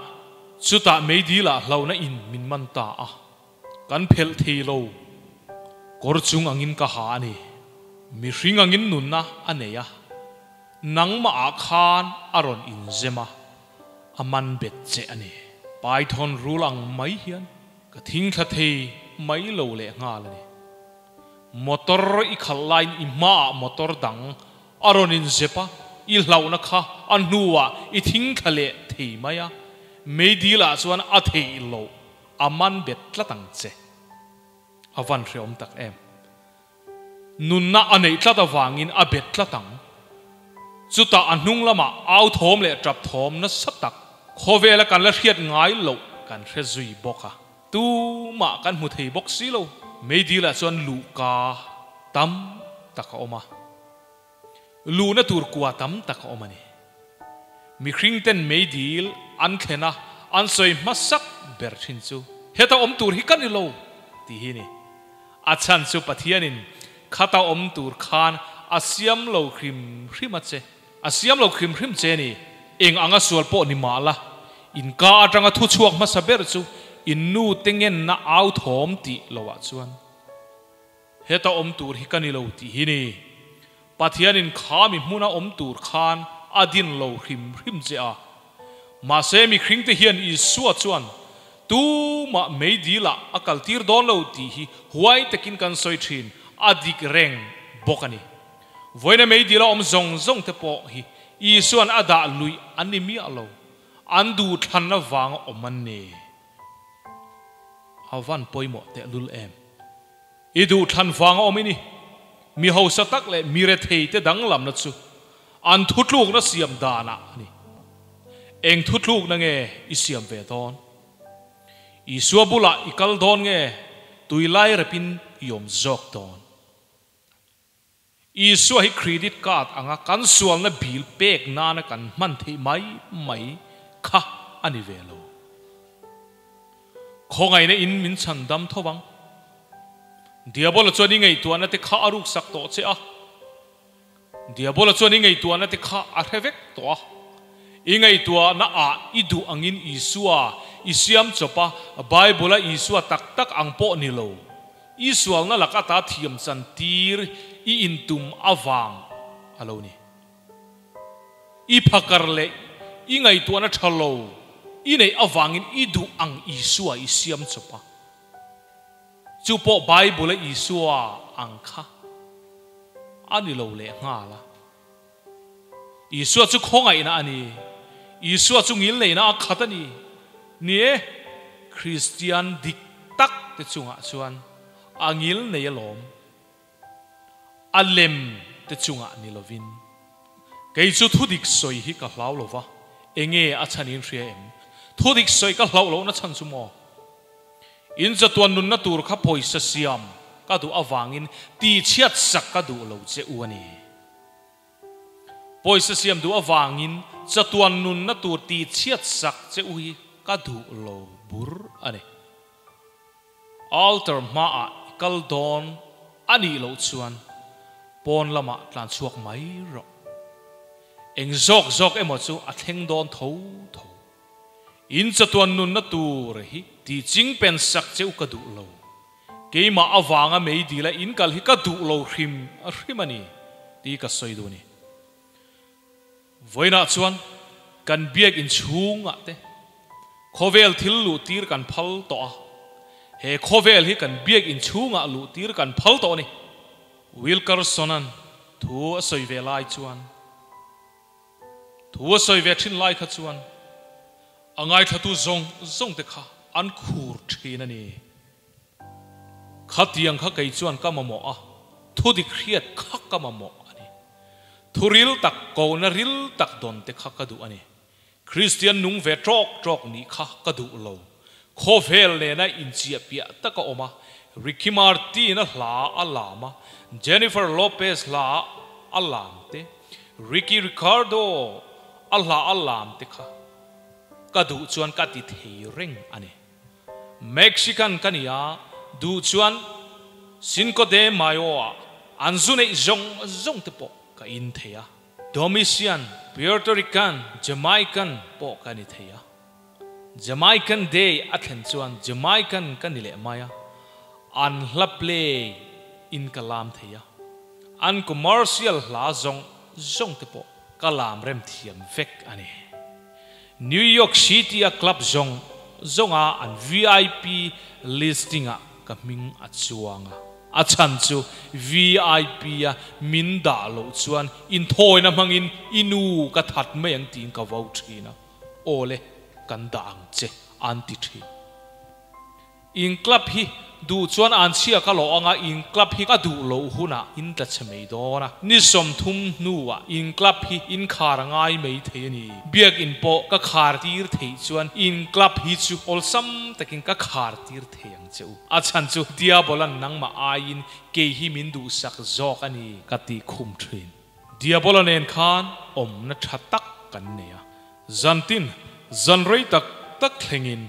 chutah meidilah hlauhna in min man ta a, kan phelh thei lo. Kawr chung angin ka ha a ni. Mihring angin nunna a nei a, nangmah ah khan a rawn inzem a, a man bet che a ni. Python rul ang mai hian ka thingthla thei mai lo leh nghal a ni. Motor i khalh laiin i hmaah motor dang A rawn inzep a, i hlauhna kha a hnuah i thingthla leh thei mai a, meidil-ah chuan a theih loh, a man bet tlat ang che. A van hreawm tak em. Nunna a neih tlat avangin a bet tlat ang. Chutah a hnung lamah au thawm leh tap thawm nasa tak khawvela kan la hriat ngai loh kan hre zui bawk a. Tumah kan hmu thei bawk si lo. Meidil-ah chuan luhka tam tak a awm a. Luhna tur kua tam tak a awm a ni. Mihring ten meidil an thlen a, an sawi hmasak ber thin chu, Heta awm tur hi ka ni lo, tih hi a ni. A chhan chu Pathianin khata awm tur khan a siam lo hrim hrim a che. A siam lo hrim hrim che a ni. Eng anga sual pawh ni mah la, in ka atanga thu chhuak hmasa ber chu in nu te ngenna au thawm tih loah chuan, Heta awm tur hi ka ni lo tih hi ni. Pathianin kha mi hmuna awm tur khan a din lo hrim hrim che a. Mahse mihringte hian Isua chuan tumah meidilah a kaltir dawn lo tih hi huai takin kan sawi thin, a dik reng bawk a ni. Vawiina meidila awm zawng zawng te pawh hi Isua'n a dah luih an ni miah lo, an duhthlanna vanga awm an ni. A van pawimawh tehlul em? I duhthlan vanga awm i ni. Mi hausa tak leh mi rethei te danglamna chu an thutlukna siam danah a ni. Eng thutlukna nge i siam ve dawn? Isua bulah i kal dawn nge tuilai repin i awm zawk dawn? Isua hi credit card anga kan sualna bill pek nana kan hman theih mai mai kha a ni ve lo. Khawngaihna in min chhan dam tho vang. Diabola chuan i ngaihtuahna te kha a ruksak tawh che a. Diabola chuan i ngaihtuahna te kha a hre vek tawh a. I ngaihtuahna ah i duh angin Isua i siam chawp a, Bible a Isua tak tak ang pawh ni lo. I sualna lak ata thiam chan tir. i intum avang a lo ni. I phakar leh i ngaihtuahna tha lo i neih avangin i duh ang Isua i siam chawp a. Chu pawh Bible-a Isua ang kha a ni lo leh nghal a. Isua chu khawngaihna a ni. Isua chu ngilneihna a khat a ni. Ni e, Kristian dik tak te chungah chuan a ngilnei alawm. A lem te chungah ni lovin. Kei chu thudik sawi hi ka hlau lo va, enge a chhan in hria em? Thudik sawi ka hlauh lohna chhan chu maw? In chatuan nunna tur kha pawisa siam ka duh avangin tihchhiat sak ka duh lo che u a ni. Pawisa siam duh avangin chatuan nunna tur tihchhiat sak che u hi ka duh lo bur a ni. Altar hmaah i kal dawn a nih loh chuan pawn lamah tlan chhuak mai rawh. Eng zawk zawk emaw chu a thleng dawn tho tho. In chatuan nunna tur hi ti ching pen sak che u ka duh lo. Keimah avanga mei dila in kal hi ka duh lo hrim hrim a ni tih ka sawi duh a ni. Vawiinah chuan kan biak inchhungah te khawvel thil luh tir kan phal tawh a, he khawvel hi kan biak inchhungah luh tir kan phal tawh a ni. Wilkerson-a'n thu a sawi ve lai chuan Thu a sawi ve thin lai kha chuan a ngaithlatu zawng zawng te kha an khur thin a ni. Khatiang kha kei chuan ka mamawh a, thu dik hriat kha ka mamawh a ni. Thu ril tak kohna ril tak dawn te kha ka duh a ni. Kristian nung ve tawk tawk nih kha ka duh lo. Khawvel nena inchiah piah tak a awm a, Ricky Martin-a hla a lam a, Jennifer Lopez hla a lam te, Ricky Ricardo a hla a lam te kha ka duh chuan ka ti thei reng a ni. Mexican ka ni a, duh chuan Cinco de Mayo-ah an zu neih zawng zawng te pawh ka in thei a. Domitian, Puerto Rican, Jamaican pawh ka ni thei a. Jamaican Day a thlen chuan Jamaican ka ni leh mai a, an hla play in ka lam thei a, an commercial hla zawng zawng te pawh ka lam rem thiam vek a ni. New York City a club zawng zawng a an VIP listing ah ka hming a chuang a, a chhan chu VIP a min dah loh chuan inthawina hmangin i nu ka that mai ang tiin ka vo thin a. Aw le, kan dah ang che, an ti thin. In club hi duh chuan an chhia ka lawh anga in club hi ka duh loh hunah in tla chhe mai dawn a. Ni 30 hnuah in club hi in khar a ngai mai thei a ni. Biakin pawh ka khar tir theih chuan in club hi chu awlsam takin ka khar tir thei ang che u. A chhan chu Diabolan nangmah aiin kei hi min duhsak zawk a ni ka ti khum thin. Diabola nen khan awmna tha tak kan nei a. Zantin, zan rei tak tak thlengin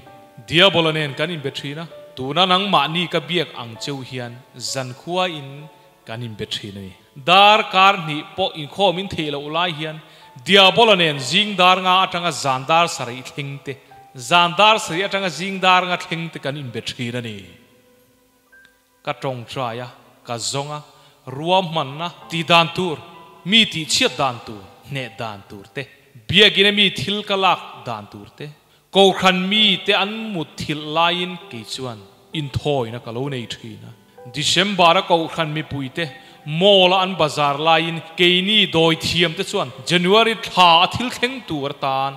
Diabola nen kan inbe thin a. Tuna nangmahni ka biak ang cheu hian zankhuain kan inbe thin a ni. Dar kar hnih pawh inkhawm in theih loh lai hian Diabola nen zing dar nga atanga zan dar sarih thleng te, zan dar sarih atanga zing dar nga thleng te kan inbe thin a ni. Ka tawngtai a, ka zawng a, ruahmanna tih dan tur, mi tih chhiat dan tur, hneh dan tur te, biakina mi thil ka lak dan tur te, kohhran mi te an mut thilh laiin kei chuan inthawina ka lo nei thin a. December a kohhran mipui te mall a an bazar laiin keini dawi thiam te chuan January thla a thil thleng tur atan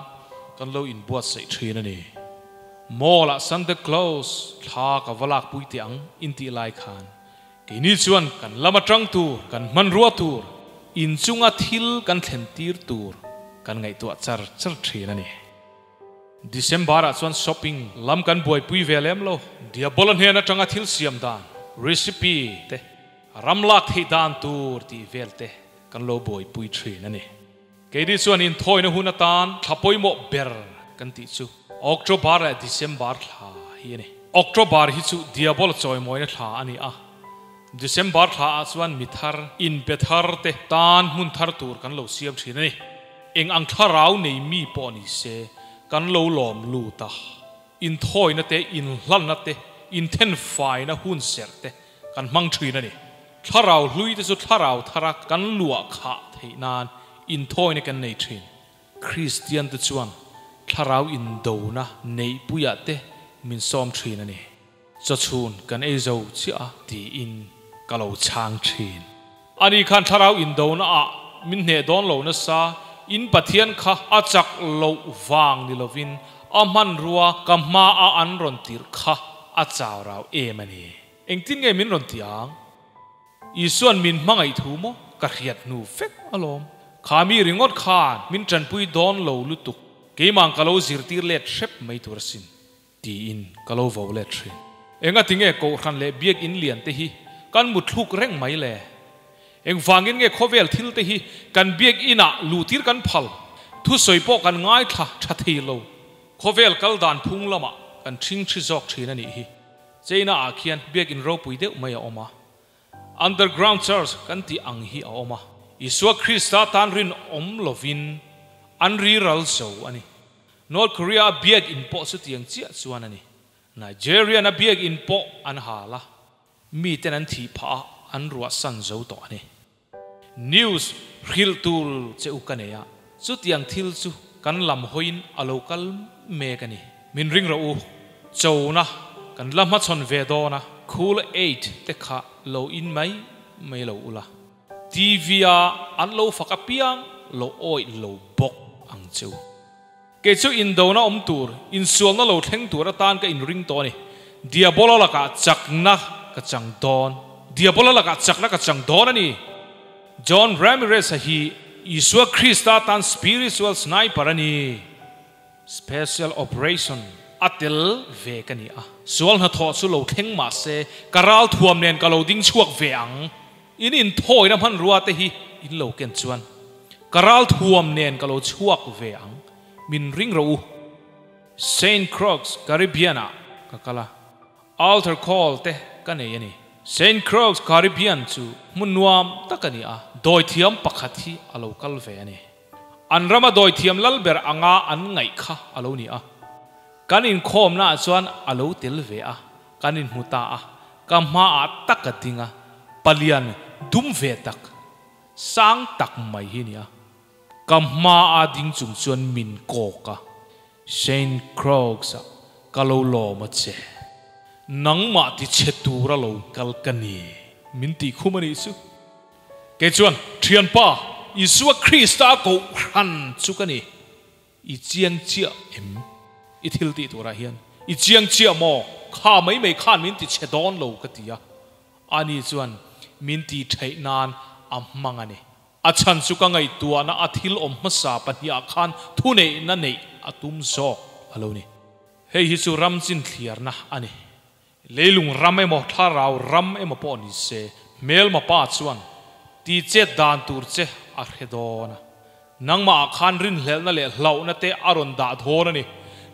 kan lo inbuatsaih thin a ni. Mall ah Santa Claus thla ka va lak pui teh ang in tih lai khan keini chuan kan lam atang tur, kan hmanrua tur, inchunga thil kan thlen tir tur kan ngaihtuah char char thin a ni. December ah chuan shopping lam kan buaipui ve lem lo, Diabola hnen atanga thil siam dan, recipe, te, ram lak theih dan tur tih vel te kan lo buaipui thin a ni. Keini chuan inthawina hun atan thla pawimawh ber kan tih chu October leh December thla hi a ni. October hi chu Diabol chawimawina thla a ni a, December thla ah chuan mi thar, inpe thar te tan hmun thar tur kan lo siam thin a ni. Eng ang thlarau nei mi pawh ni se kan lo lawm lut a, inthawina te, inhlanna te, inthenfaina hun serh te kan hmang thin a ni. Thlarau hlui te chu thlarau thara kan luah khah theih nan inthawina kan nei thin. Kristian te chuan thlarau indona neih puiah te min sawm thin a ni. Chawchhun kan ei zo chiah a tiin ka lo chhang thin. Ani khan thlarau indona ah min hneh dawn lo nasa, in Pathian kha a chak loh vang ni lovin a hmanrua ka hma a an rawn tirh kha a chau rau em a ni. Engtin nge min rawn ti ang? Isua'n min hmangaih thu maw ka hriat hnu vek alawm. Kha mi ringawt khan min tanpui dawn lo lutuk, keimah ka lo zirtir let hrep mai tur asin. Tiin ka lo vo let thin. Engati nge Kohhran leh Biakinn lian te hi kan mutthluk reng mai le? Engvangin nge khawvel thil te hi kan Biakinah luhtir kan phal? Thusawi pawh kan ngaithla tha thei lo. Khawvel kal dan phung lamah kan ṭhingṭhi zawk thin a nih hi. China ah khian Biakinn ropui deuh mai a awm a. Underground Church kan tih ang hi a awm a. Isua Krista tan rinawm lovin an riral zo a ni. North Korea a biak in pawh chutiang chiah chuan a ni. Nigerian a biak in pawh an hal a, miten an thih phah a, an ruah san zo tawh a ni. News hrilh tur che u ka nei a, chutiang thil chu kan lam hawiin a lo kal mek a ni. Min ring rawh u, chona kan la hmachhawn ve dawn a, Kool Aid te kha lo in mai mai lo ula. TV a an lo fak apiang lo awih lo bawk ang che u. Kei chu indona awm tur, insualna lo thleng tur atan ka inring tawh a ni. Diabola lakah chakna ka chang dawn. Diabola lakah chakna ka chang dawn a ni. John Ramirez-a hi Isua Krista tan spiritual sniper a ni. Special operation a tel ve ka ni a. Sual hnathawh chu lo thleng mah se, ka ral thuam nen ka lo ding chhuak ve ang. In inthawina hmanrua te hi in lo ken chuan ka ral thuam nen ka lo chhuak ve ang, min ring rawh u. Saint Croix, Caribbean ah ka kal a, altar call te ka nei a ni. Saint Croix, Caribbean chu hmun nuam tak a ni a, dawithiam pakhat hi a lo kal ve a ni. An rama dawithiam lal ber anga an ngaih kha a lo ni a. Kan inkhawmnaah chuan a lo tel ve a, kan inhmu ta a, ka hmaah tak a ding a, palian dum ve tak, sang tak mai hi nia. Ka hmaa ding chung chuan min kawk a, Saint Croix-a ka lo lawm a che, nangmah ti chhe tura lo kal ka ni, min tih khum a nih chu. Kei chuan, Thianpa, Isua Krista kohhran chu ka ni. I chiang chiah em? I thil tih turah hian i chiang chiah maw? Kha mai mai khan min ti chhe dawn lo ka ti a. Ani chuan min ti theih nan a hmang a ni. A chhan chu ka ngaihtuahna a thil awm hmasa pahniah khan thuneihna neih a tum zawk a lo ni. Hei hi chu ram chin thliarna a ni. Leilung ram emaw thlarau ram emaw pawh ni se, hmelma pa chuan ti chet dan tur che a hre dawn a. Nangmah ah khan rinhlelhna leh hlauhna te a rawn dah dawn a ni.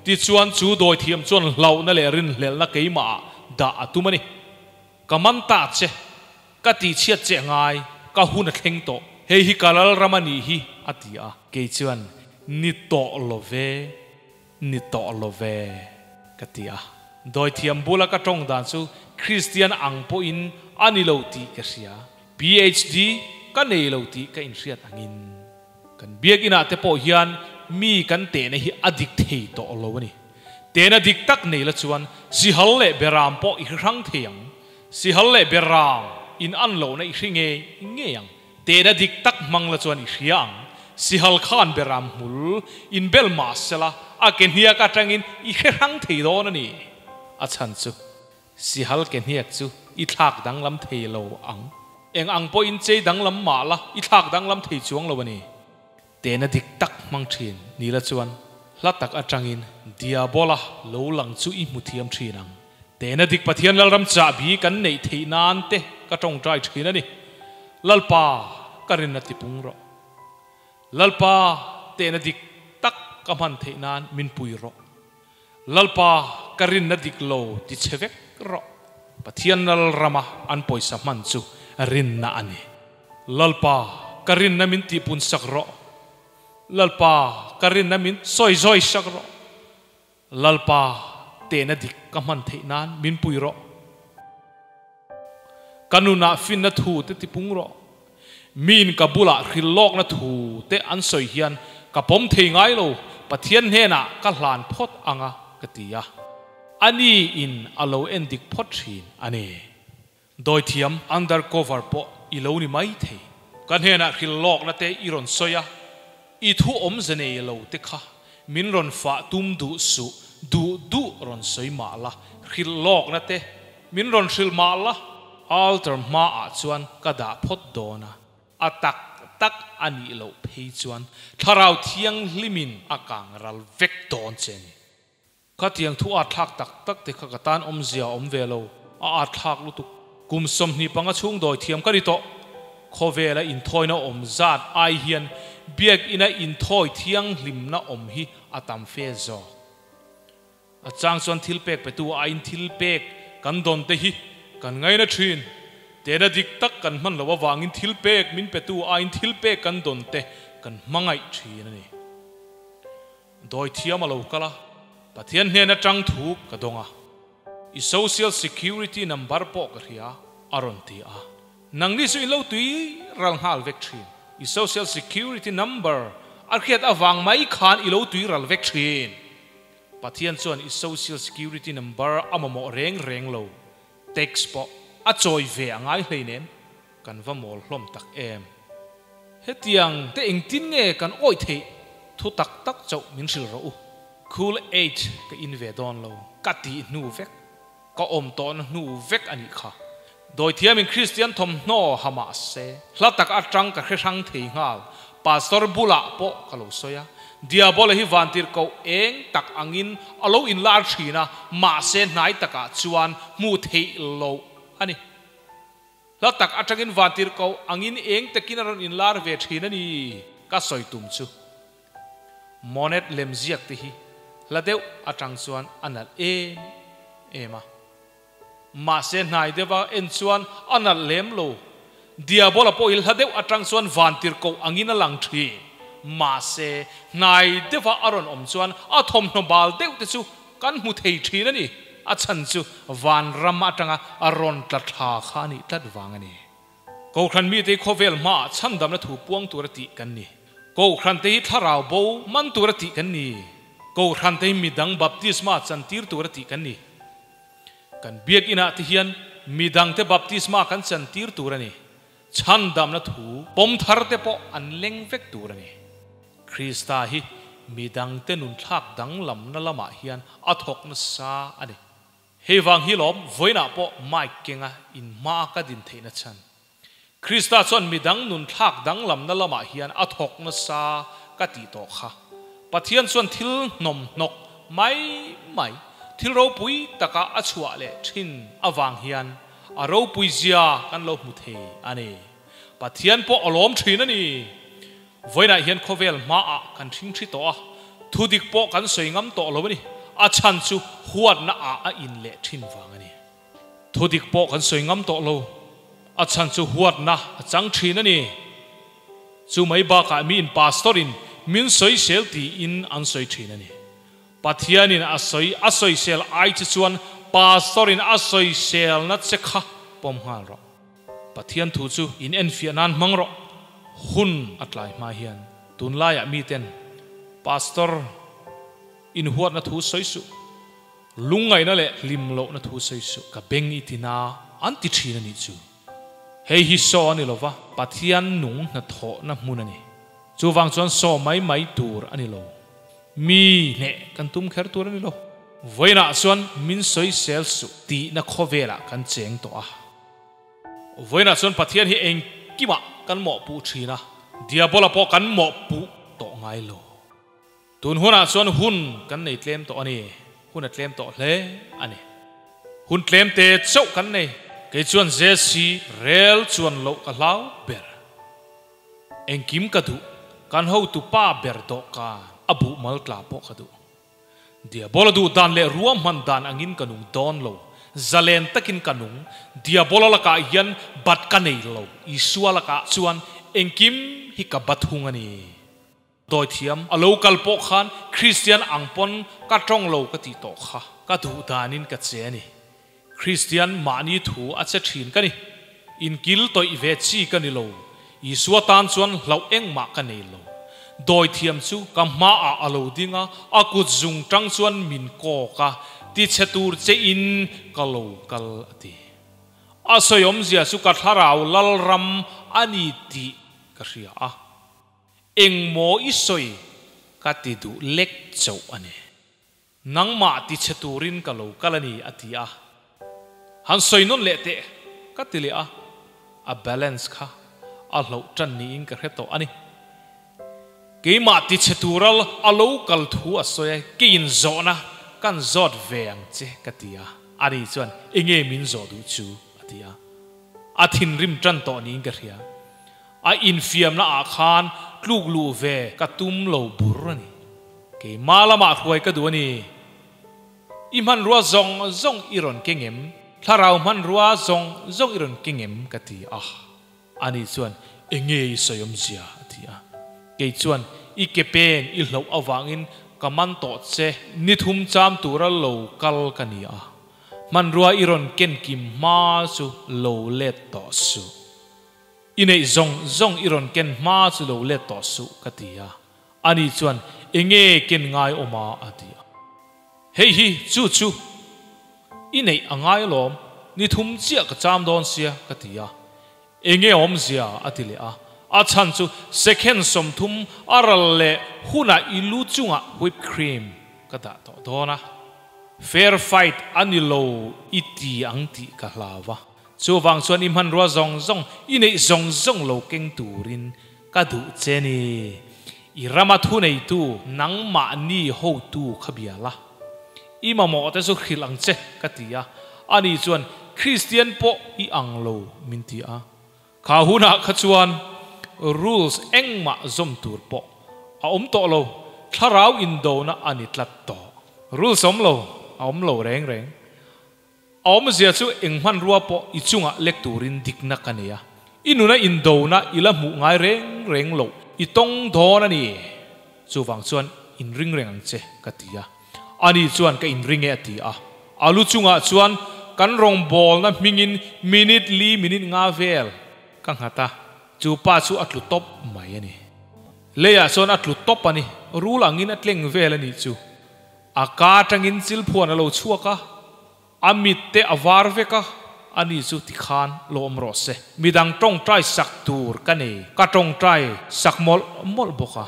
Tichuan chu dawithiam chuan hlauhna leh rinhlelhna keimah ah dah a tum a ni. Ka man ta che, ka tihchhiat che ngai, ka hun a thleng tawh, hei hi ka lal ram a nih hi, a ti a. Kei chuan, Ni tawh lo ve. Ni tawh lo ve, ka ti a. Dawithiam bula ka tawng dan chu Kristian ang pawhin a ni lo tih ka hria. PHD ka nei lo tih ka inhriat angin. Kan biakinah te pawh hian mi kan tehna hi a dik thei tawh lo a ni. Tehna dik tak nei la chuan sihal leh beram pawh i hri hrang thei ang. Sihal leh beram in an lohna i hri ngei ngei ang. Tehna dik tak hmang la chuan i hria ang. Sihal khan beram hmul inbel mah sela a ke hniak atangin i hre hrang thei dawn a ni. A chhan chu sihal ke hniak chu i thlak danglam thei lo ang. Eng ang pawhin chei danglam mah la i thlak danglam thei chuang lo a ni. Tehna dik tak hmang thin ni la chuan hla tak atangin Diabola lo lang chu i hmu thiam thin ang. Tehna dik Pathian Lalram chahbi kan neih theih nan te ka tawngtai thin a ni. Lalpa ka rinna tipung rawh. Lalpa tehna dik tak ka hman theih nan min pui rawh. Lalpa ka rinna dik lo ti chhe vek rawh. Pathian Lalrama an pawisa hman chu rinna a ni. Lalpa, ka rinna min tihpun sak rawh. Lalpa, ka rinna min sawi zawi sak rawh. Lalpa, tehna dik ka hman theih nan min pui rawh. Ka nunah finna thu te tipung rawh. Miin ka bulah hril lawkna thu te an sawi hian ka pawm thei ngai lo, Pathian hnenah ka hlan phawt anga ka ti a. Ani in a lo en dik phawt thin a ni. Dawithiam undercover pawh i lo ni mai thei. Ka hnenah hril lawkna te i rawn sawi a, i thu awmze nei lo te kha min rawn fah tum duh suh, duh duh rawn sawi mah la, hril lawkna te Min rawn hrilh mah la, altar hmaah chuan ka dah phawt dawn a, a tak tak a nih loh phei chuan Thlarau Thianghlimin a kang ral vek dawn che a ni. Khatiang thu a thlak tak tak te kha ka tan awmzia a awm ve lo, a at thlak lutuk. Kum 25 chhung dawi thiam ka ni tawh. Khawvela inthawina awm zat ai hian biakina inthawi thianghlimna awm hi a tam fe zawk. A chang chuan thil pek petu aiin thil pek kan dawn te hi kan ngaina thin. Tehna dik tak kan hman loh avangin thil pek min petu aiin thil pek kan dawn te kan hmangaih thin a ni. Dawi thiam a lo kal a, Pathian hnen atang thu ka dawng a. I social security number pawh ka hria a rawn ti a. Nangni chu in lo tui ral nghal vek thin. I social security number a hriat avang mai khan i lo tui ral vek thin. Pathian chuan i social security number a mamawh reng reng lo, tax pawh a chawi ve a ngai hleinem, kan va mawl hlawm tak em. Hetiang te engtin nge kan awih theih thu tak tak chauh min hrilh rawh u. Cool aid ka in ve dawn lo, ka tih hnu vek, ka awm tawhna hnu vek a nih kha. Dawithiamin Kristian thawmhnaw ha mah se, hla tak atang ka hre hrang thei nghal. Pastor bulah pawh ka lo sawi a, Diabola hi vantirhkoh eng tak angin a lo inlar thin a, mahse hnai takah chuan hmuh theih loh a ni. Hla tak atangin vantirhkoh angin eng takin a rawn inlar ve thin a ni, ka sawi tum chu. Monet lemziak te hi hla deuh atang chuan a nalh em em a. Mahse hnai deuha en chuan a nalh lem lo. Diabola pawh hi hla deuh atang chuan vantirhkoh angin a lang thin. Mahse hnai deuha a rawn awm chuan a thawmhnaw bal deuh te chu kan hmu thei thin a ni. A chhan chu vanram atanga a rawn tla thla kha a nih tlat vang a ni. Kohhran mite hi khawvel hmaah chhandamna thu puang tura tih kan ni. Kohhran te hi thlarau bo man tura tih kan ni. Kohhran te hi midang baptisma chantir tura tih kan ni. Kan biakinah te hian midangte baptisma kan chantir tur a ni. Chhandamna thu pawm thar te pawh an leng vek tur a ni. Krista hi midangte nunthlak danglamna lamah hian a thawk nasa a ni. Hei vang hi lawm vawiinah pawh mic kenga inhma ka din theihna chhan. Krista chuan midang nunthlak danglamna lamah hian a thawk nasa ka tih tawh kha. Pathian chuan thil hnawmhnawk mai mai, thil ropui taka a chhuah leh thin avang hian a ropui zia kan lo hmu thei a ni. Pathian pawh a lawm thin a ni. Vawiinah hian khawvel hmaah kan hringthri tawh a, thudik pawh kan sawi ngam tawh lo a ni. A chhan chu huatna ah a in leh thin vang a ni. Thudik pawh kan sawi ngam tawh lo, a chhan chu huatna a chang thin a ni. Chu mai bakah miin pastor in min sawisel tiin an sawi thin a ni. Pathianin a sawi a sawisel ai che chuan pastor in a sawiselna che kha pawm nghal rawh. Pathian thu chu in enfiah nan hmang rawh. Hun a tlai hma hian tunlaiah miten pastor in huatna thu sawi suh. Lungngaihna leh hlim lohna thu sawi suh, ka beng i tina an ti thin a nih chu. Hei hi saw a ni lova, Pathian nung hnathawhna hmun a ni. Chuvang chuan saw mai mai tur a ni lo. Mi hneh kan tum kher tur a ni lo. Vawiinah chuan min sawi sel suh tihna khawvelah kan cheng tawh a. Vawiinah chuan Pathian hi engkimah kan mawhpuh thin a, Diabola pawh kan mawhpuh tawh ngai lo. Tun hunah chuan hun kan nei tlem tawh a ni, hun a tlem tawh hle a ni. Hun tlem te chauh kan nei, kei chuan Jesse rel chuan loh ka hlau ber. Engkim ka duh, kan hotu pa ber dawhkan a buh mal tla pawh ka duh. Diabola duh dan leh ruahman dan angin ka nung dawn lo, zalen takin ka nung, Diabola lakah hian bat ka nei lo, Isua lakah chuan engkim hi ka bat hung a ni. Dawithiam a lo kal pawh khan Kristian ang pawn ka tawng lo ka tih tawh kha ka duh danin ka che a ni. Kristian mahni thu a che thin ka ni. Inkil tawih ve chi ka ni lo. Isua tan chuan hlauh engmah ka nei lo. Dawithiam chu ka hmaah a lo ding a, a kut zung tang chuan min kawk a, Tichhe tur che in ka lo kal a ti. A sawi awmzia chu ka thlarau lalram a ni tih ka hria a. Engmaw i sawi ka ti duh lek chauh a ni. Nangmah tichhe turin ka lo kal a ni, a ti a. Han sawi nawn leh teh, ka ti leh a. A balance kha a hloh tan niin ka hre tawh a ni. Keimah tichhe tura a lo kal thu a sawi a, keiin zawhna kan zawt ve ang che, ka ti a. Ani chuan, Enge min zawh duh chu? a ti a. A thinrim tan tawh niin ka hria. A infiamna ah khan tluk luh ve ka tum lo bur a ni. Keimah lamah hruai ka duh a ni. I hmanrua zawng zawng i rawn keng em? Thlarau hmanrua zawng zawng i rawn keng em? ka ti a. Ani chuan, Enge i sawi awmzia? a ti a. Kei chuan, I ke pen i hloh avangin ka man tawh che, ni thum cham tura lo kal ka ni a. Hmanrua i rawn ken kim hma chu lo let tawh suh. I neih zawng zawng i rawn ken hma chu lo let tawh suh, ka ti a. Ani chuan, Enge ken ngai awm a? a ti a. Hei hi chu chu i neih a ngai alawm, ni thum chiah ka cham dawn sia, ka ti a. Enge awmzia? a ti leh a. A chhan chu second 30 a ral leh hunah i lu chungah whip cream ka dah tawh dawn a. Fair fight a ni lo i ti ang tih ka hlau a. Chuvang chuan i hmanrua zawng zawng, i neih zawng zawng lo keng turin ka duh che ni. I rama thuneitu nangmahni hotu kha bia la. I mamawh te chu hrilh ang che, ka ti a. Ani chuan, Kristian pawh i ang lo, min ti a. Kha hunah kha chuan rules engmah zawm tur pawh a awm tawh lo, thlarau indona a ni tlat tawh. Rules awm lo, a awm lo reng reng. A awmzia chu eng hmanrua pawh i chungah lek turin dikna ka nei a, i nuna indona i la hmuh ngai reng reng loh i tawng dawn a ni. Chuvang chuan inring reng ang che, ka ti a. Ani chuan ka inring e a ti a. A lu chungah chuan kan rawngbawlna hmingin minute li minute nga vel ka nghat a, chu pa chu a tlu tawp mai a ni. Leiah chuan a tlu tawp a ni, rul angin a tleng vel a nih chu. A ka atangin chilphuan a lo chhuak a, a mit te a var vek a, ani chu tikhan lo awm rawh se. Midang tawngtai sak tur ka nei, ka tawngtai sak mawlh mawlh bawk a.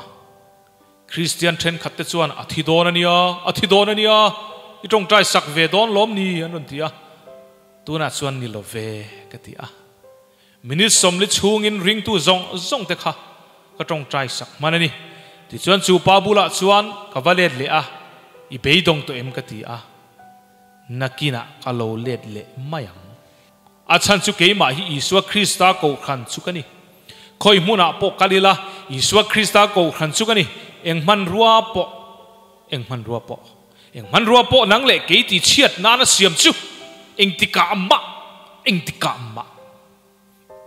Kristian thenkhat te chuan a thi dawn a nia, a thi dawn a nia, i tawngtai sak ve dawn lawm ni an rawn ti a. Tunah chuan ni lo ve ka ti a. Minute 40 chhungin ringtu zawng zawng te kha ka tawngtai sak hman a ni. Tichuan chu pa bulah chuan ka va let leh a, I beidawng tawh em ka ti a, nakinah ka lo let leh mai ang. A chhan chu keimah hi Isua Krista kohhran chu ka ni. Khawi hmunah pawh kal ila Isua Krista kohhran chu ka ni. Eng hmanrua pawh, eng hmanrua pawh, eng hmanrua pawh nang leh kei ti chhiat nana siam chu engtikah mah, engtikah mah,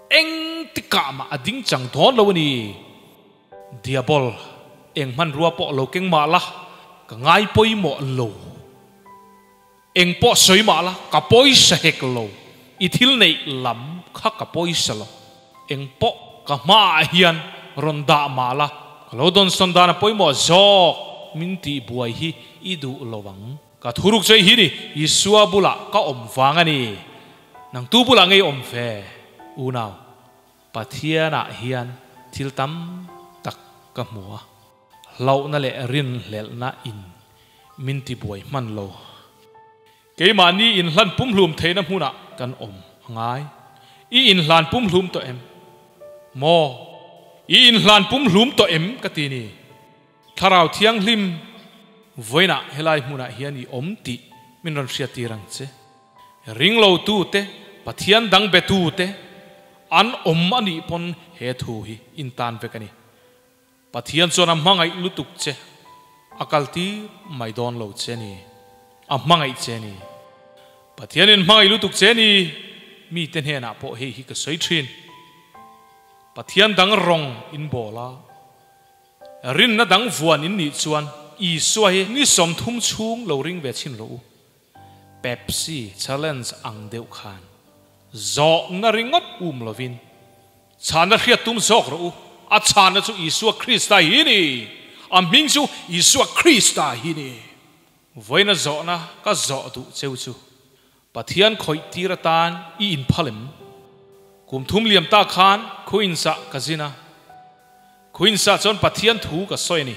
engtikah mah a ding chang dawn lo a ni. Diabol, eng hmanrua pawh lo keng mah la, ka ngai pawimawh lo. Eng pawh sawi mah la, ka pawisa hek lo. I thil neih lam kha ka pawisa lo. Eng pawh ka hmaah hian rawn dah mah la, ka lo dawnsawn dan a pawimawh zawk min tih buai hi i duh lo ang. Ka thuruk chei hi ni, Isua bulah ka awm vang a ni. Nang tu bulah ngei awm ve, unau. Pathianah hian thil tam tak ka hmu a. Hlauhna leh rinhlelhna in min ti buai hman lo. Keimahni inhlan pumhlum theihna hmunah kan awm a ngai. I inhlan pumhlum tawh em? Maw? I inhlan pumhlum tawh em? Ka ti ni. Thlarau Thianghlim vawiinah helai hmunah hian i awm tih min rawn hriattir ang che. Ringlotute, Pathian dang betute an awm a nih pawn he thu hi intan vek a ni. Pathian chuan a hmangaih lutuk che, a kal tir mai dawn lo che ni. A hmangaih che ni. Pathianin hmangaih lutuk che ni. Mite hnenah pawh hei hi ka sawi thin. Pathian dang rawng in bawl a, rinna dang vuan in nih chuan Isua hi ni 30 chhung lo ring ve chhin rawh u. Pepsi challenge ang deuh khan. Zawhna ringawt um lovin chhanna hriat tum zawk rawh u. A chhanna chu Isua Krista hi ni. A hming chu Isua Krista hi ni. Vawiina zawhna ka zawh duh cheu chu Pathian khawih tir atan i inphal em? Kum thum liam ta khan Queens-ah ka zin a. Queens-ah chuan Pathian thu ka sawi a ni.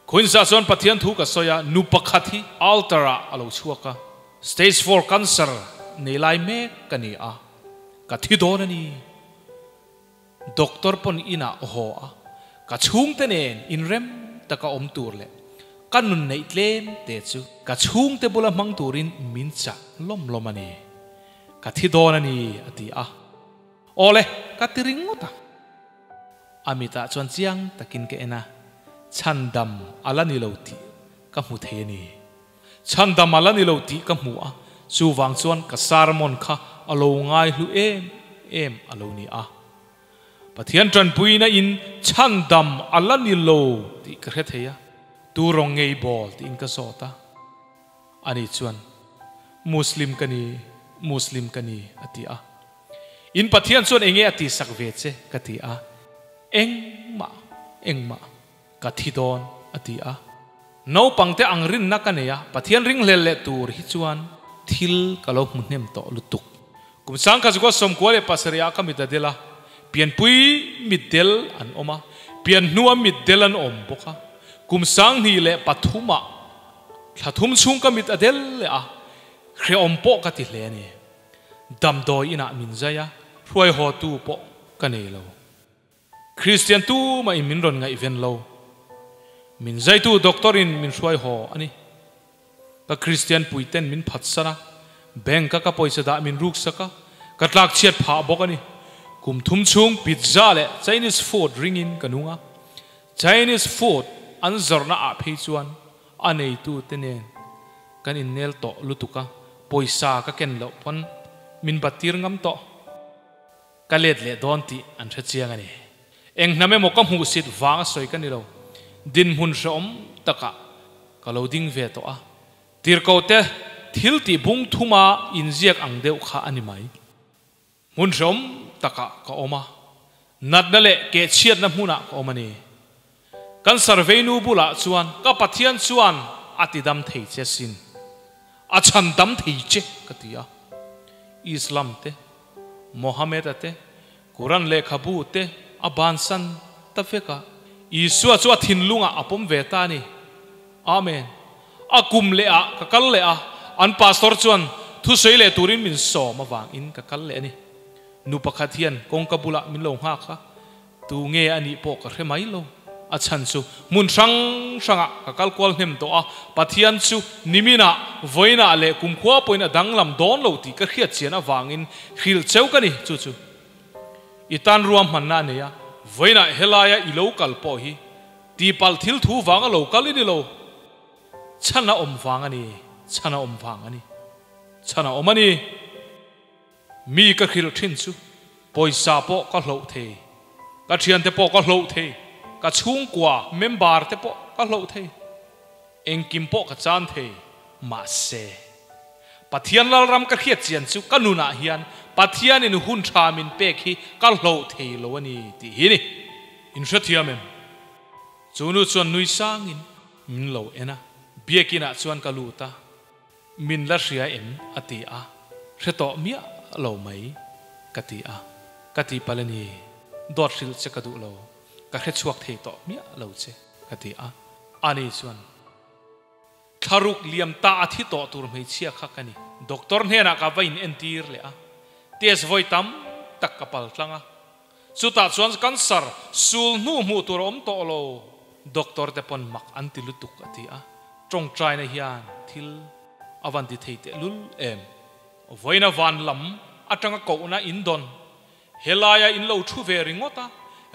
Queens-ah chuan Pathian thu ka sawi a, nu pakhat hi altar-ah a lo chhuak a. Stage four cancer nei lai mek ka ni a, ka thi dawn a ni. Doctor pawn inah a haw a, ka chhungte nen inrem taka awm tur leh ka nun neih tlem te chu ka chhungte bula hmang turin min chah lawm lawm a ni. Ka thi dawn a ni a ti a. Awle, ka ti ringawt a. A mitah chuan chiang takin ka en a, chhandam a la ni lo tih ka hmu thei a ni. Chhandam a la ni lo tih ka hmu a, chuvang chuan ka sermon kha a lo ngaihlu em em a lo ni a. Pathian tanpuina in chhandam a la ni lo tih ka hre thei a, tu rawng ngei bawl tiin ka zawt a. Ani chuan, Muslim ka ni, Muslim ka ni a ti a. In Pathian chuan enge a tihsak ve che ka ti a. Engmah, engmah. Ka thi dawn, a ti a. Naupangte ang rinna ka nei a, Pathian ringhlel leh tur hi chuan thil ka lo hmu hnem tawh lutuk. Kum sangkhat zukua 97 ah ka mit a del a, pianpui mitdel an awm a, pian hnua mitdel an awm bawk a. Kum 2003 ah thla thum chhung ka mit a del leh a, hrehawm pawh ka ti hle a ni. Damdawi inah min zai a, hruaihawtu pawh ka nei lo. Kristian tumah in min rawn ngaihven lo. Min zaitu doctor in min hruai haw a ni. Ka Kristian puiten min phatsan a, bank a ka pawisa dah min ruksak a, ka tlak chhiat phah bawk a ni. Kum thum chhung pizza leh Chinese food ring in ka nung a. Chinese food an zawrhna ah phei chuan a neitu te nen kan innel tawh lutuk a, pawisa ka ken loh pawn min bat tir ngam tawh. Ka let leh dawn tih an hre chiang a ni. Eng hnam emaw ka hmuhsit vang a sawi ka ni lo. Dinhmun hrehawm takah ka lo ding ve tawh a. Tirhkote thil tih bung thuma inziak ang deuh kha a ni mai. Hmun hrehawm takah ka awm a, natna leh kehchhiatna hmunah ka awm a ni. Kan survey nu bulah chuan ka Pathian chuan a ti dam thei che sin, a chhan dam thei che ka ti a. Islam te, Mohammed-a te, Quran lehkhabu te a bansan ta vek a. Isua chu a thinlungah a pawm ve ta a ni. Amen. A kum leh ah ka kal leh a, an pastor chuan thusawi leh turin min sawm avangin ka kal leh a ni. Nu pakhat hian kawngka bulah min lo nghak a. Tu nge a nih pawh ka hre mai lo. A chhan chu hmun hrang hrangah ka kal kual hnem tawh a, Pathian chu niminah, vawiinah leh kumkhua pawhin a danglam dawn lo tih ka hriat chian avangin hrilh cheu ka ni. Chu chu i tan ruahmanna a nei a, vawiinah helaia i lo kal pawh hi tihpalh thil thu vanga lo kal i ni lo. Chhan a awm vang a ni, chhan a awm vang a ni, chhan a awm a ni. Mi ka hrilh thin chu pawisa pawh ka hloh thei, ka thiante pawh ka hloh thei, ka chhungkua member te pawh ka hloh thei, engkim pawh ka chan thei. Mahse, Pathian Lalram ka hriat chian chu ka nunah hian Pathianin hun tha min pek hi ka hloh thei lo a ni tih hi ni. In hrethiam em? Chu nu chuan nui sangin min lo en a, biakinah chuan ka lut a. Min la hria em? a ti a, hre tawh miah lo mai ka ti a, ka ti palh a ni, dawt hrilh che ka duh lo, ka hre chhuak thei tawh miah lo che ka ti a, ani chuan thlaruk liam ta a thi tawh tur hmeichhia kha ka ni, doctor hnenah ka va in entir leh a, test vawi tam tak ka pal tlang a, chutah chuan cancer sul hnu hmuh tur a awm tawh lo, doctor te pawn mak an ti lutuk a ti a. Tawngtaina hian thil a van ti thei teh lul em? Vawiina van lam atanga kohna in dawn. Helaia in lo thu ve ringawt a,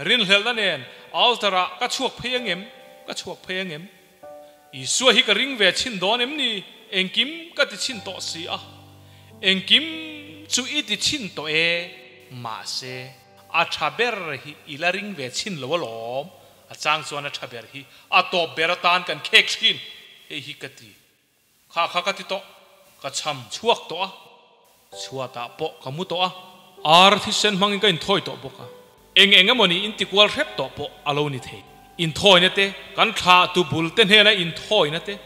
rinhlelhna nen altar ah ka chhuak phei angem? Ka chhuak phei angem? Isua hi ka ring ve chhin dawn em ni? Engkim ka ti chhin tawh si a. Engkim chu i ti chhin tawh e, mahse a tha ber hi i la ring ve chhin lo alawm. A chang chuan a tha ber hi a tawp ber atan kan khek thin. Hei hi ka ti. Kha kha ka ti tawh. Ka chham chhuak tawh a. Chhuatah pawh ka mu tawh a, ar thisen hmangin ka inthawi tawh bawk a. Eng eng emaw ni intikual hrep tawh pawh a lo ni thei. Inthawina te, kan thlahtu bul te hnena inthawina te,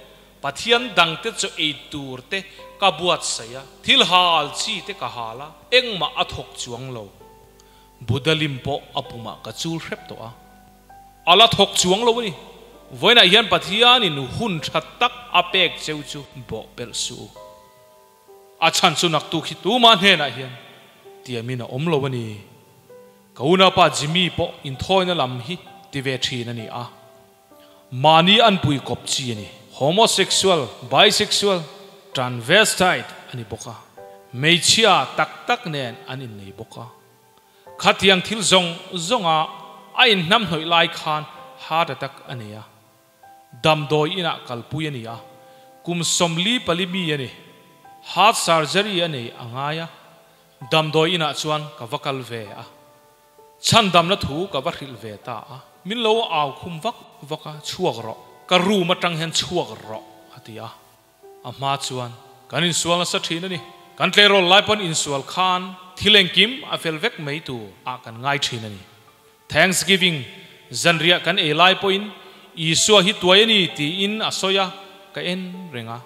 Pathian dangte chaw ei tur te ka buatsaih a, thil hal chi te ka hal a, engmah a thawk chuang lo. Buddha lim pawh a pumah ka chul hrep tawh a, a la thawk chuang lo a ni. Vawiinah hian Pathianin hun tha tak a pek cheu chu bawh pelh suh u. A chhan chu naktuk hi tumah hnenah hian tiamin a awm lo a ni. Ka unaupa Jimmy pawh inthawina lam hi ti ve thin a ni a. Mahni an pui kawp chi a ni. Homosexual, bisexual, transvestite a ni bawk a. Hmeichhia tak tak nen an innei bawk a. Khatiang thil zawng zawnga a inhnamhnawih lai khan heart attack a nei a. Damdawi inah kalpui a ni a, kum 44 mi a ni. Heart surgery a nei a ngai a, damdawi inah chuan ka va kal ve a. Chhandamna thu ka va hrilh ve ta a, min lo au khum vak vak a, chhuak rawh, ka room atang hian chhuak rawh a ti a. A hma chuan kan insual nasa thin a ni. Kan tleirawl lai pawn insual khan thil engkim a fel vek mai tur ah kan ngai thin a ni. Thanksgiving zanriah kan ei lai pawhin Isua hi tuai a ni tiin a sawi a, ka en reng a.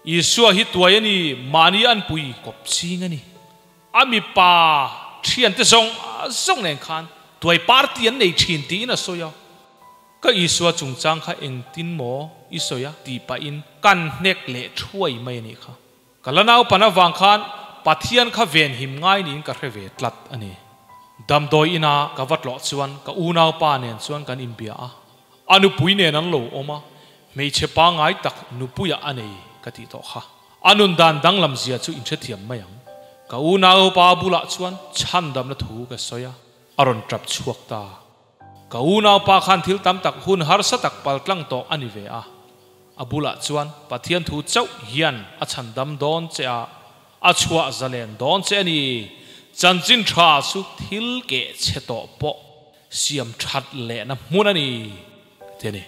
Isua hi tuai a ni, mahni an pui kawp ching a ni. A mipa thiante zawng zawng nen khan tuai party an nei thin tiin a sawi a. Ka Isua chungchang kha engtin maw i sawi a tih pahin kan hnek leh thuai mai a nih kha. Ka la naupan avang khan Pathian kha venhim ngai niin ka hre ve tlat a ni. Damdawi ina ka va tlawh chuan ka unaupa nen chuan kan inbia a, a nupui nen an lo awm a, hmeichhe pangngai tak nupuiah a nei ka tih tawh kha. A nun dan danglam zia chu inhrethiam mai ang. Ka unaupa bulah chuan chhandamna thu ka sawi a, a rawn tap chhuak ta. Ka unaupa khan thil tam tak hun harsa tak paltlang tawh a ni ve a. A bulah chuan Pathian thu chauh hian a chhan dam dawn che a, a chhuah zalen dawn che a ni. Chanchin tha chu thil keh chhe tawh pawh siam that lehna hmun a ni, ka ti a ni.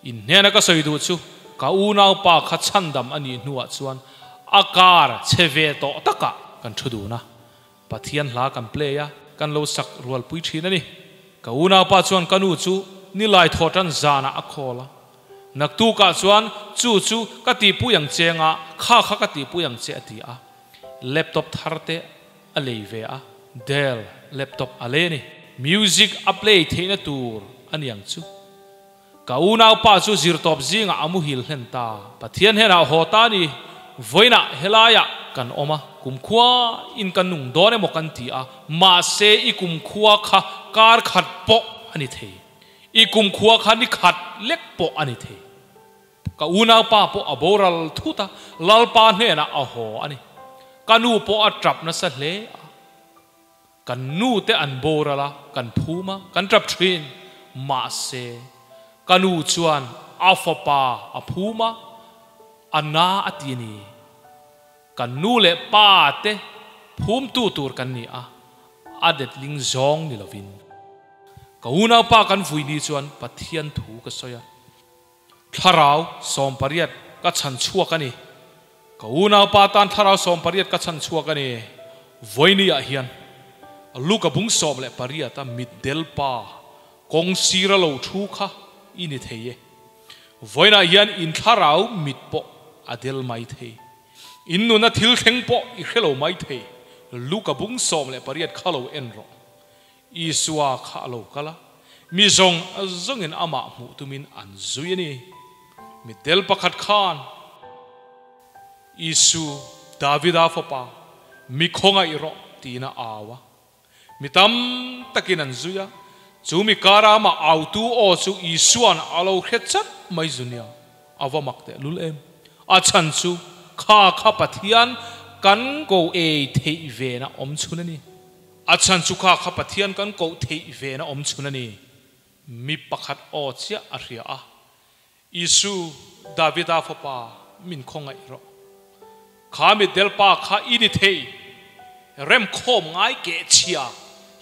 In hnena ka sawi duh chu ka unaupa kha chhandam a nih hnuah chuan a kar chhe ve tawh takah kan thu dun a. Pathian hla kan play a, kan lo sak rualpui thin a ni. Ka unaupa chuan ka nu chu nilai thaw tan zanah a call a. Naktukah chuan chu chu ka tihpui ang che anga kha kha ka tihpui ang che a ti a. Laptop thar te a lei ve a, Dell laptop a lei a ni. Music a play theihna tur a ni ang chu. Ka unaupa chu zirtawp zingah a muhil hlen ta. Pathian hnenah haw ta ni, vawiinah helaiah kan awm a, kumkhua in kan nung dawn emaw kan ti a, mahse i kumkhua kha kar khat pawh a ni thei, i kumkhua kha ni khat lek pawh a ni thei. Ka unaupa pawh a boral thut a, Lalpa hnenah a haw a ni. Ka nu pawh a tap nasa hle a. Kan nu te an boral a, kan phum a, kan tap thin. Mahse, ka nu chuan a fapa a phum a, a na a ti a ni. Kan nu leh pa te phumtu tur kan ni a, a detling zawng ni lovin. Ka unaupa kan vui ni chuan Pathian thu ka sawi a. Thlarau 18 ka chhan chhuak a ni. Ka unaupa tan thlarau 18 ka chhan chhuak a ni. Vawinia hian Luka bung 18 a mitdel pa kawng sira lo thu kha i ni thei e. Vawiinah hian in thlarau mit pawh a del mai thei. In nuna thil thleng pawh i hre lo mai thei. Luka bung 18 kha lo en rawh. Isua kha a lo kal a, mi zawng zawngin amah hmuh tumin an zui a ni. Mitdel pakhat khan Isu, Davida fapa, mi khawngaih rawh tiin a au a. Mi tam takin an zui a, chu mi kara amah autu aw chu Isua'n a lo hre chat mai zu nia, a va mak teh lul em. A chhan chu kha kha Pathian kan ko ei theih vena awm chhun a ni. A chhan chu kha kha Pathian kan koh theih vena awm chhun a ni. Mi pakhat aw chiah a hria a, Isu, Davida fapa, min khawngaih rawh. Kha mitdel pa kha i ni thei, remkhawm ngai keh chhia,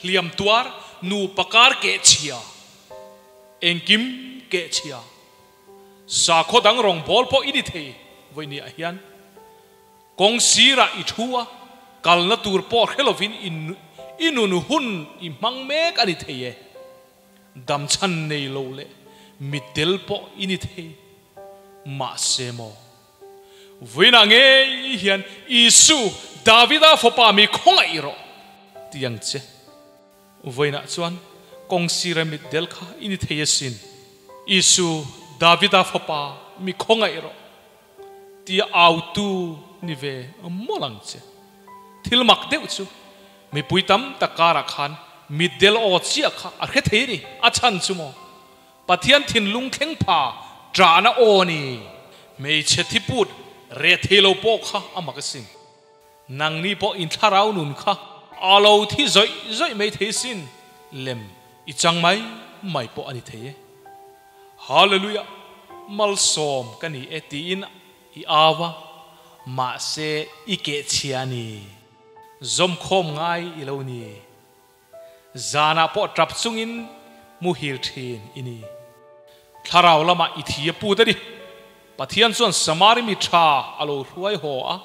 hliam tuar, nupa kar keh chhia, engkim keh chhia, sakhaw dang rawngbawl pawh i ni thei vawinia hian. Kawng sirah i thu a. Kalna tur pawh hre lovin i nun hun i hmang mek a ni thei e. Dam chhan nei lo leh mitdel pawh i ni thei. Mahse maw, vawiinah ngei hian Isu, Davida fapa mi khawngaih rawh ti ang che. Vawiinah chuan kawng sira mitdel kha i ni thei asin. Isu, Davida fapa mi khawngaih rawh tia autu ni ve mawlh ang che. Thil mak deuh chu mipui tam tak karah khan mitdel aw chiah kha a hre thei a ni. A chhan chu maw? Pathian thinlung thleng pha ṭahna aw a ni. Hmeichhe thiput reh thei lo pawh kha a mak asin. Nangni pawh in thlarau nun kha a lo thi zawih zawih mai thei sin, lem i chang mai mai pawh a ni thei e. Hallelujah! Malsawm ka ni e tiin i au a, mahse i kehchhia a ni. Zawmkhawm ngai i lo ni. Zanah pawh tap chungin muhil thin i ni. Thlarau lamah i thi a put a ni. Pathian chuan Samari mi tha a lo hruai haw a,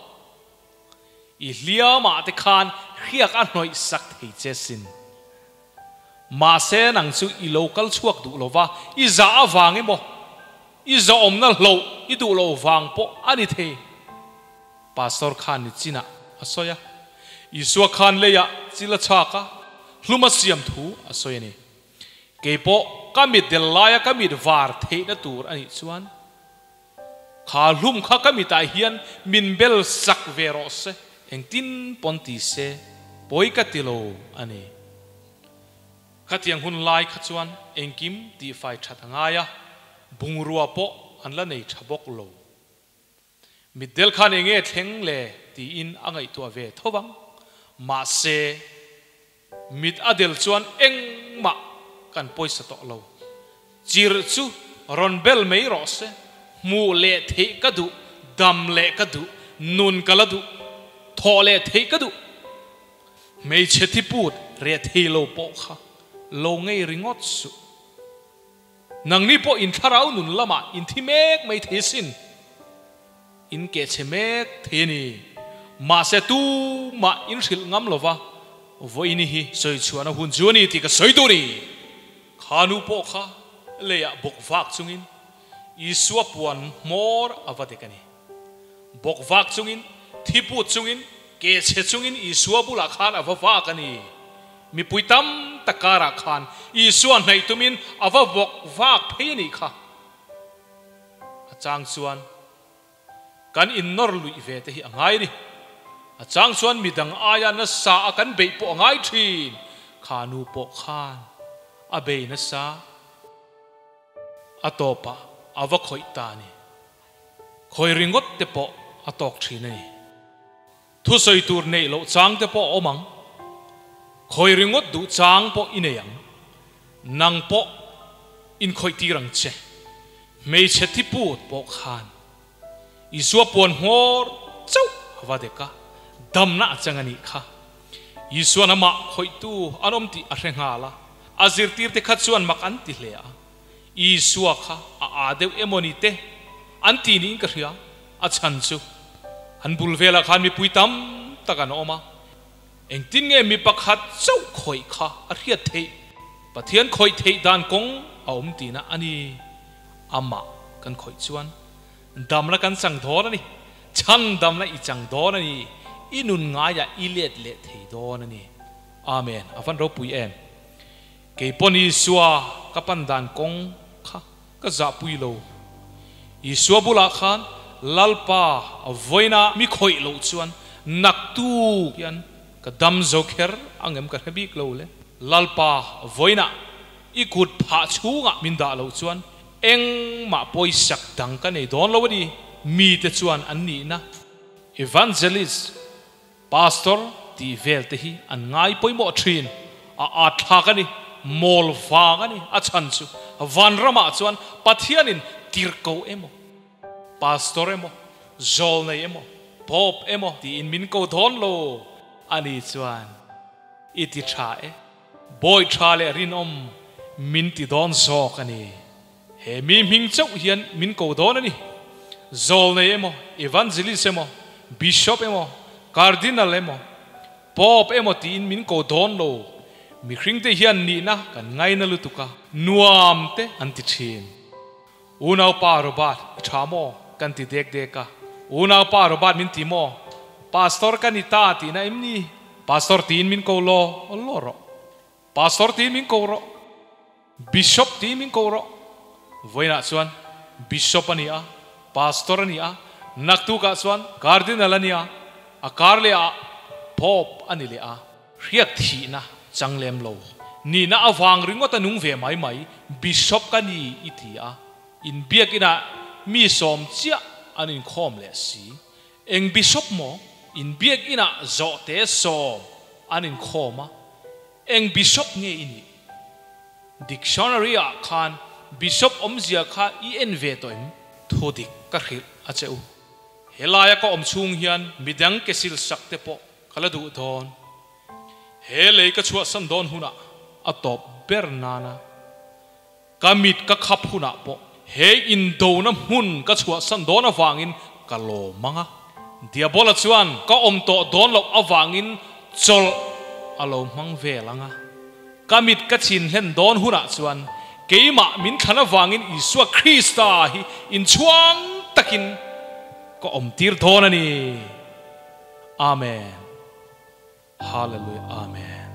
i hliamah te khan hriak a hnawih sak thei che sin. Mahse nang chu i lo kal chhuak duh lo va, i zah avang emaw, i zawhawmna hloh i duh lo vang pawh a ni thei. Pastor khan ni chinah a sawi a, Isua khan leiah chil a chhak a, hlum a siam thu a sawi a ni. Kei pawh ka mit del laia ka mit var theihna tur a nih chuan kha hlum kha ka mitah hian min bel sak ve rawh se, engtin pawn ti se pawi ka ti lo a ni. Khatiang hun lai kha chuan engkim tihfai that a ngai a, bungrua pawh an la nei tha bawk lo. Mitdel khan enge thleng le tiin a ngaihtuah ve tho vang. Mahse, mit a del chuan engmah kan pawisa tawh lo. Chirh chu rawn bel mai rawh se, hmuh leh theih ka duh, dam leh ka duh, nun ka la duh, thawh leh theih ka duh. Hmeichhe thiput reh thei lo pawh kha lo ngei ringawt suh. Nangni pawh in thlarau nun lamah in thi mek mai thei asin, in kehchhe mek thei a ni. Mahse tumah in hrilh ngam lova, vawiini hi sawi chhuahna hun chu a ni tih ka sawi duh ni. Kha nu pawh kha leiah bawk vak chungin Isua puan hmawr a va dek a ni. Bawk vak chungin, thi put chungin, kehchhe chungin Isua bulah khan a va vak a ni. Mipui tam tak karah khan Isua hnaih tumin a va vawk vak phei a nih kha. A chang chuan kan innawr luih ve te hi a ngai a ni. A chang chuan midang aia nasa a kan beih pawh a ngai thin. Kha nu pawh khan a bei nasa a tawpah a va khawih ta a ni. Khawi ringawt te pawh a tawk thin a ni. Thusawi tur neih loh chang te pawh a awm ang. Khawi ringawt duh chang pawh i nei ang. Nang pawh inkhawih tir ang che. Hmeichhe thiput pawh khan Isua puan nghawr chauh a va dek a, damna a chang a nih kha. Isuan amah khawihtu an awm tih a hre nghal a, a zirtirte kha chuan mak an ti hle a. Isua kha a aa deuh emaw ni te an ti niin ka hria, a chhan chu an bul velah khan mipui tam tak an awm a, engtin nge mi pakhat chauh khawih kha a hriat theih? Pathian khawih theih dan kawng a awm tihna a ni, amah kan khawih chuan damna kan chang dawn a ni, chhan damna i chang dawn a ni, i nun ngaiah i let leh thei dawn a ni. Amen, a van ropui em? Kei pawn Isua ka pan dan kawng kha ka zahpui lo. Isua bulah khan Lalpa vawiina mi khawih loh chuan naktu hian ka dam zo kher ang em ka hre bik lo le. Lalpa vawiina i kut phah chhungah min dah loh chuan engmah pawisak dang ka nei dawn lo a ni. Mite chuan an nihna Evangelist Pastor tih vel te hi an ngai pawimawh thin, a at thlak a ni, mawl vang a ni, a chhan chu vanramah chuan Pathianin tirhko emaw, Pastor emaw, zawlnei emaw, Pope emaw tiin min ko dawn lo a ni chuan i ti tha e, bawi tha leh rinawm min ti dawn zawk a ni. He mi hming chauh hian min ko dawn a ni. Zawlnei emaw, Evangelist emaw, Bishop emaw, Cardinal emaw, Pope emaw tiin min ko dawn lo. Mihringte hian nihna kan ngaina lutuk a, nuam te an ti thin. Unaupa Robert, i tha maw? Kan ti dek dek a. Unaupa Robert min ti maw? Pastor ka ni ta tihna em ni? Pastor tiin min ko law law rawh. Pastor tiin min ko rawh. Bishop tiin min ko rawh. Vawiinah chuan Bishop a ni a, Pastor a ni a, naktukah chuan Cardinal a ni a, a kar leh ah Pope a ni leh a. Hriat thihna chang lem lo. Nihna avang ringawt a nung ve mai mai, Bishop ka ni i ti a, inbiakinah mi sawm chiah an inkhawm leh si. Eng Bishop maw? Inbiakinah zawhte sawm an inkhawm a, eng Bishop nge i nih? Dictionary ah khan Bishop awmzia kha i en ve tawh em? Thudik ka hrilh a che u. Helaia ka awm chhung hian midang ke sil sak te pawh Ka la duh dawn. He lei ka chhuahsan dawn hunah a tawp ber nana ka mit ka khap hunah pawh he indona hmun ka chhuahsan dawn avangin ka lawm ang a. Diabola chuan ka awm tawh dawn loh avangin chawlh a lo hmang vel ang a. Ka mit ka chin hlen dawn hunah chuan keimah min thlan avangin Isua Krista hi inchhuang takin ka awmtir dawn a ni. Amen. Hallelujah Amen.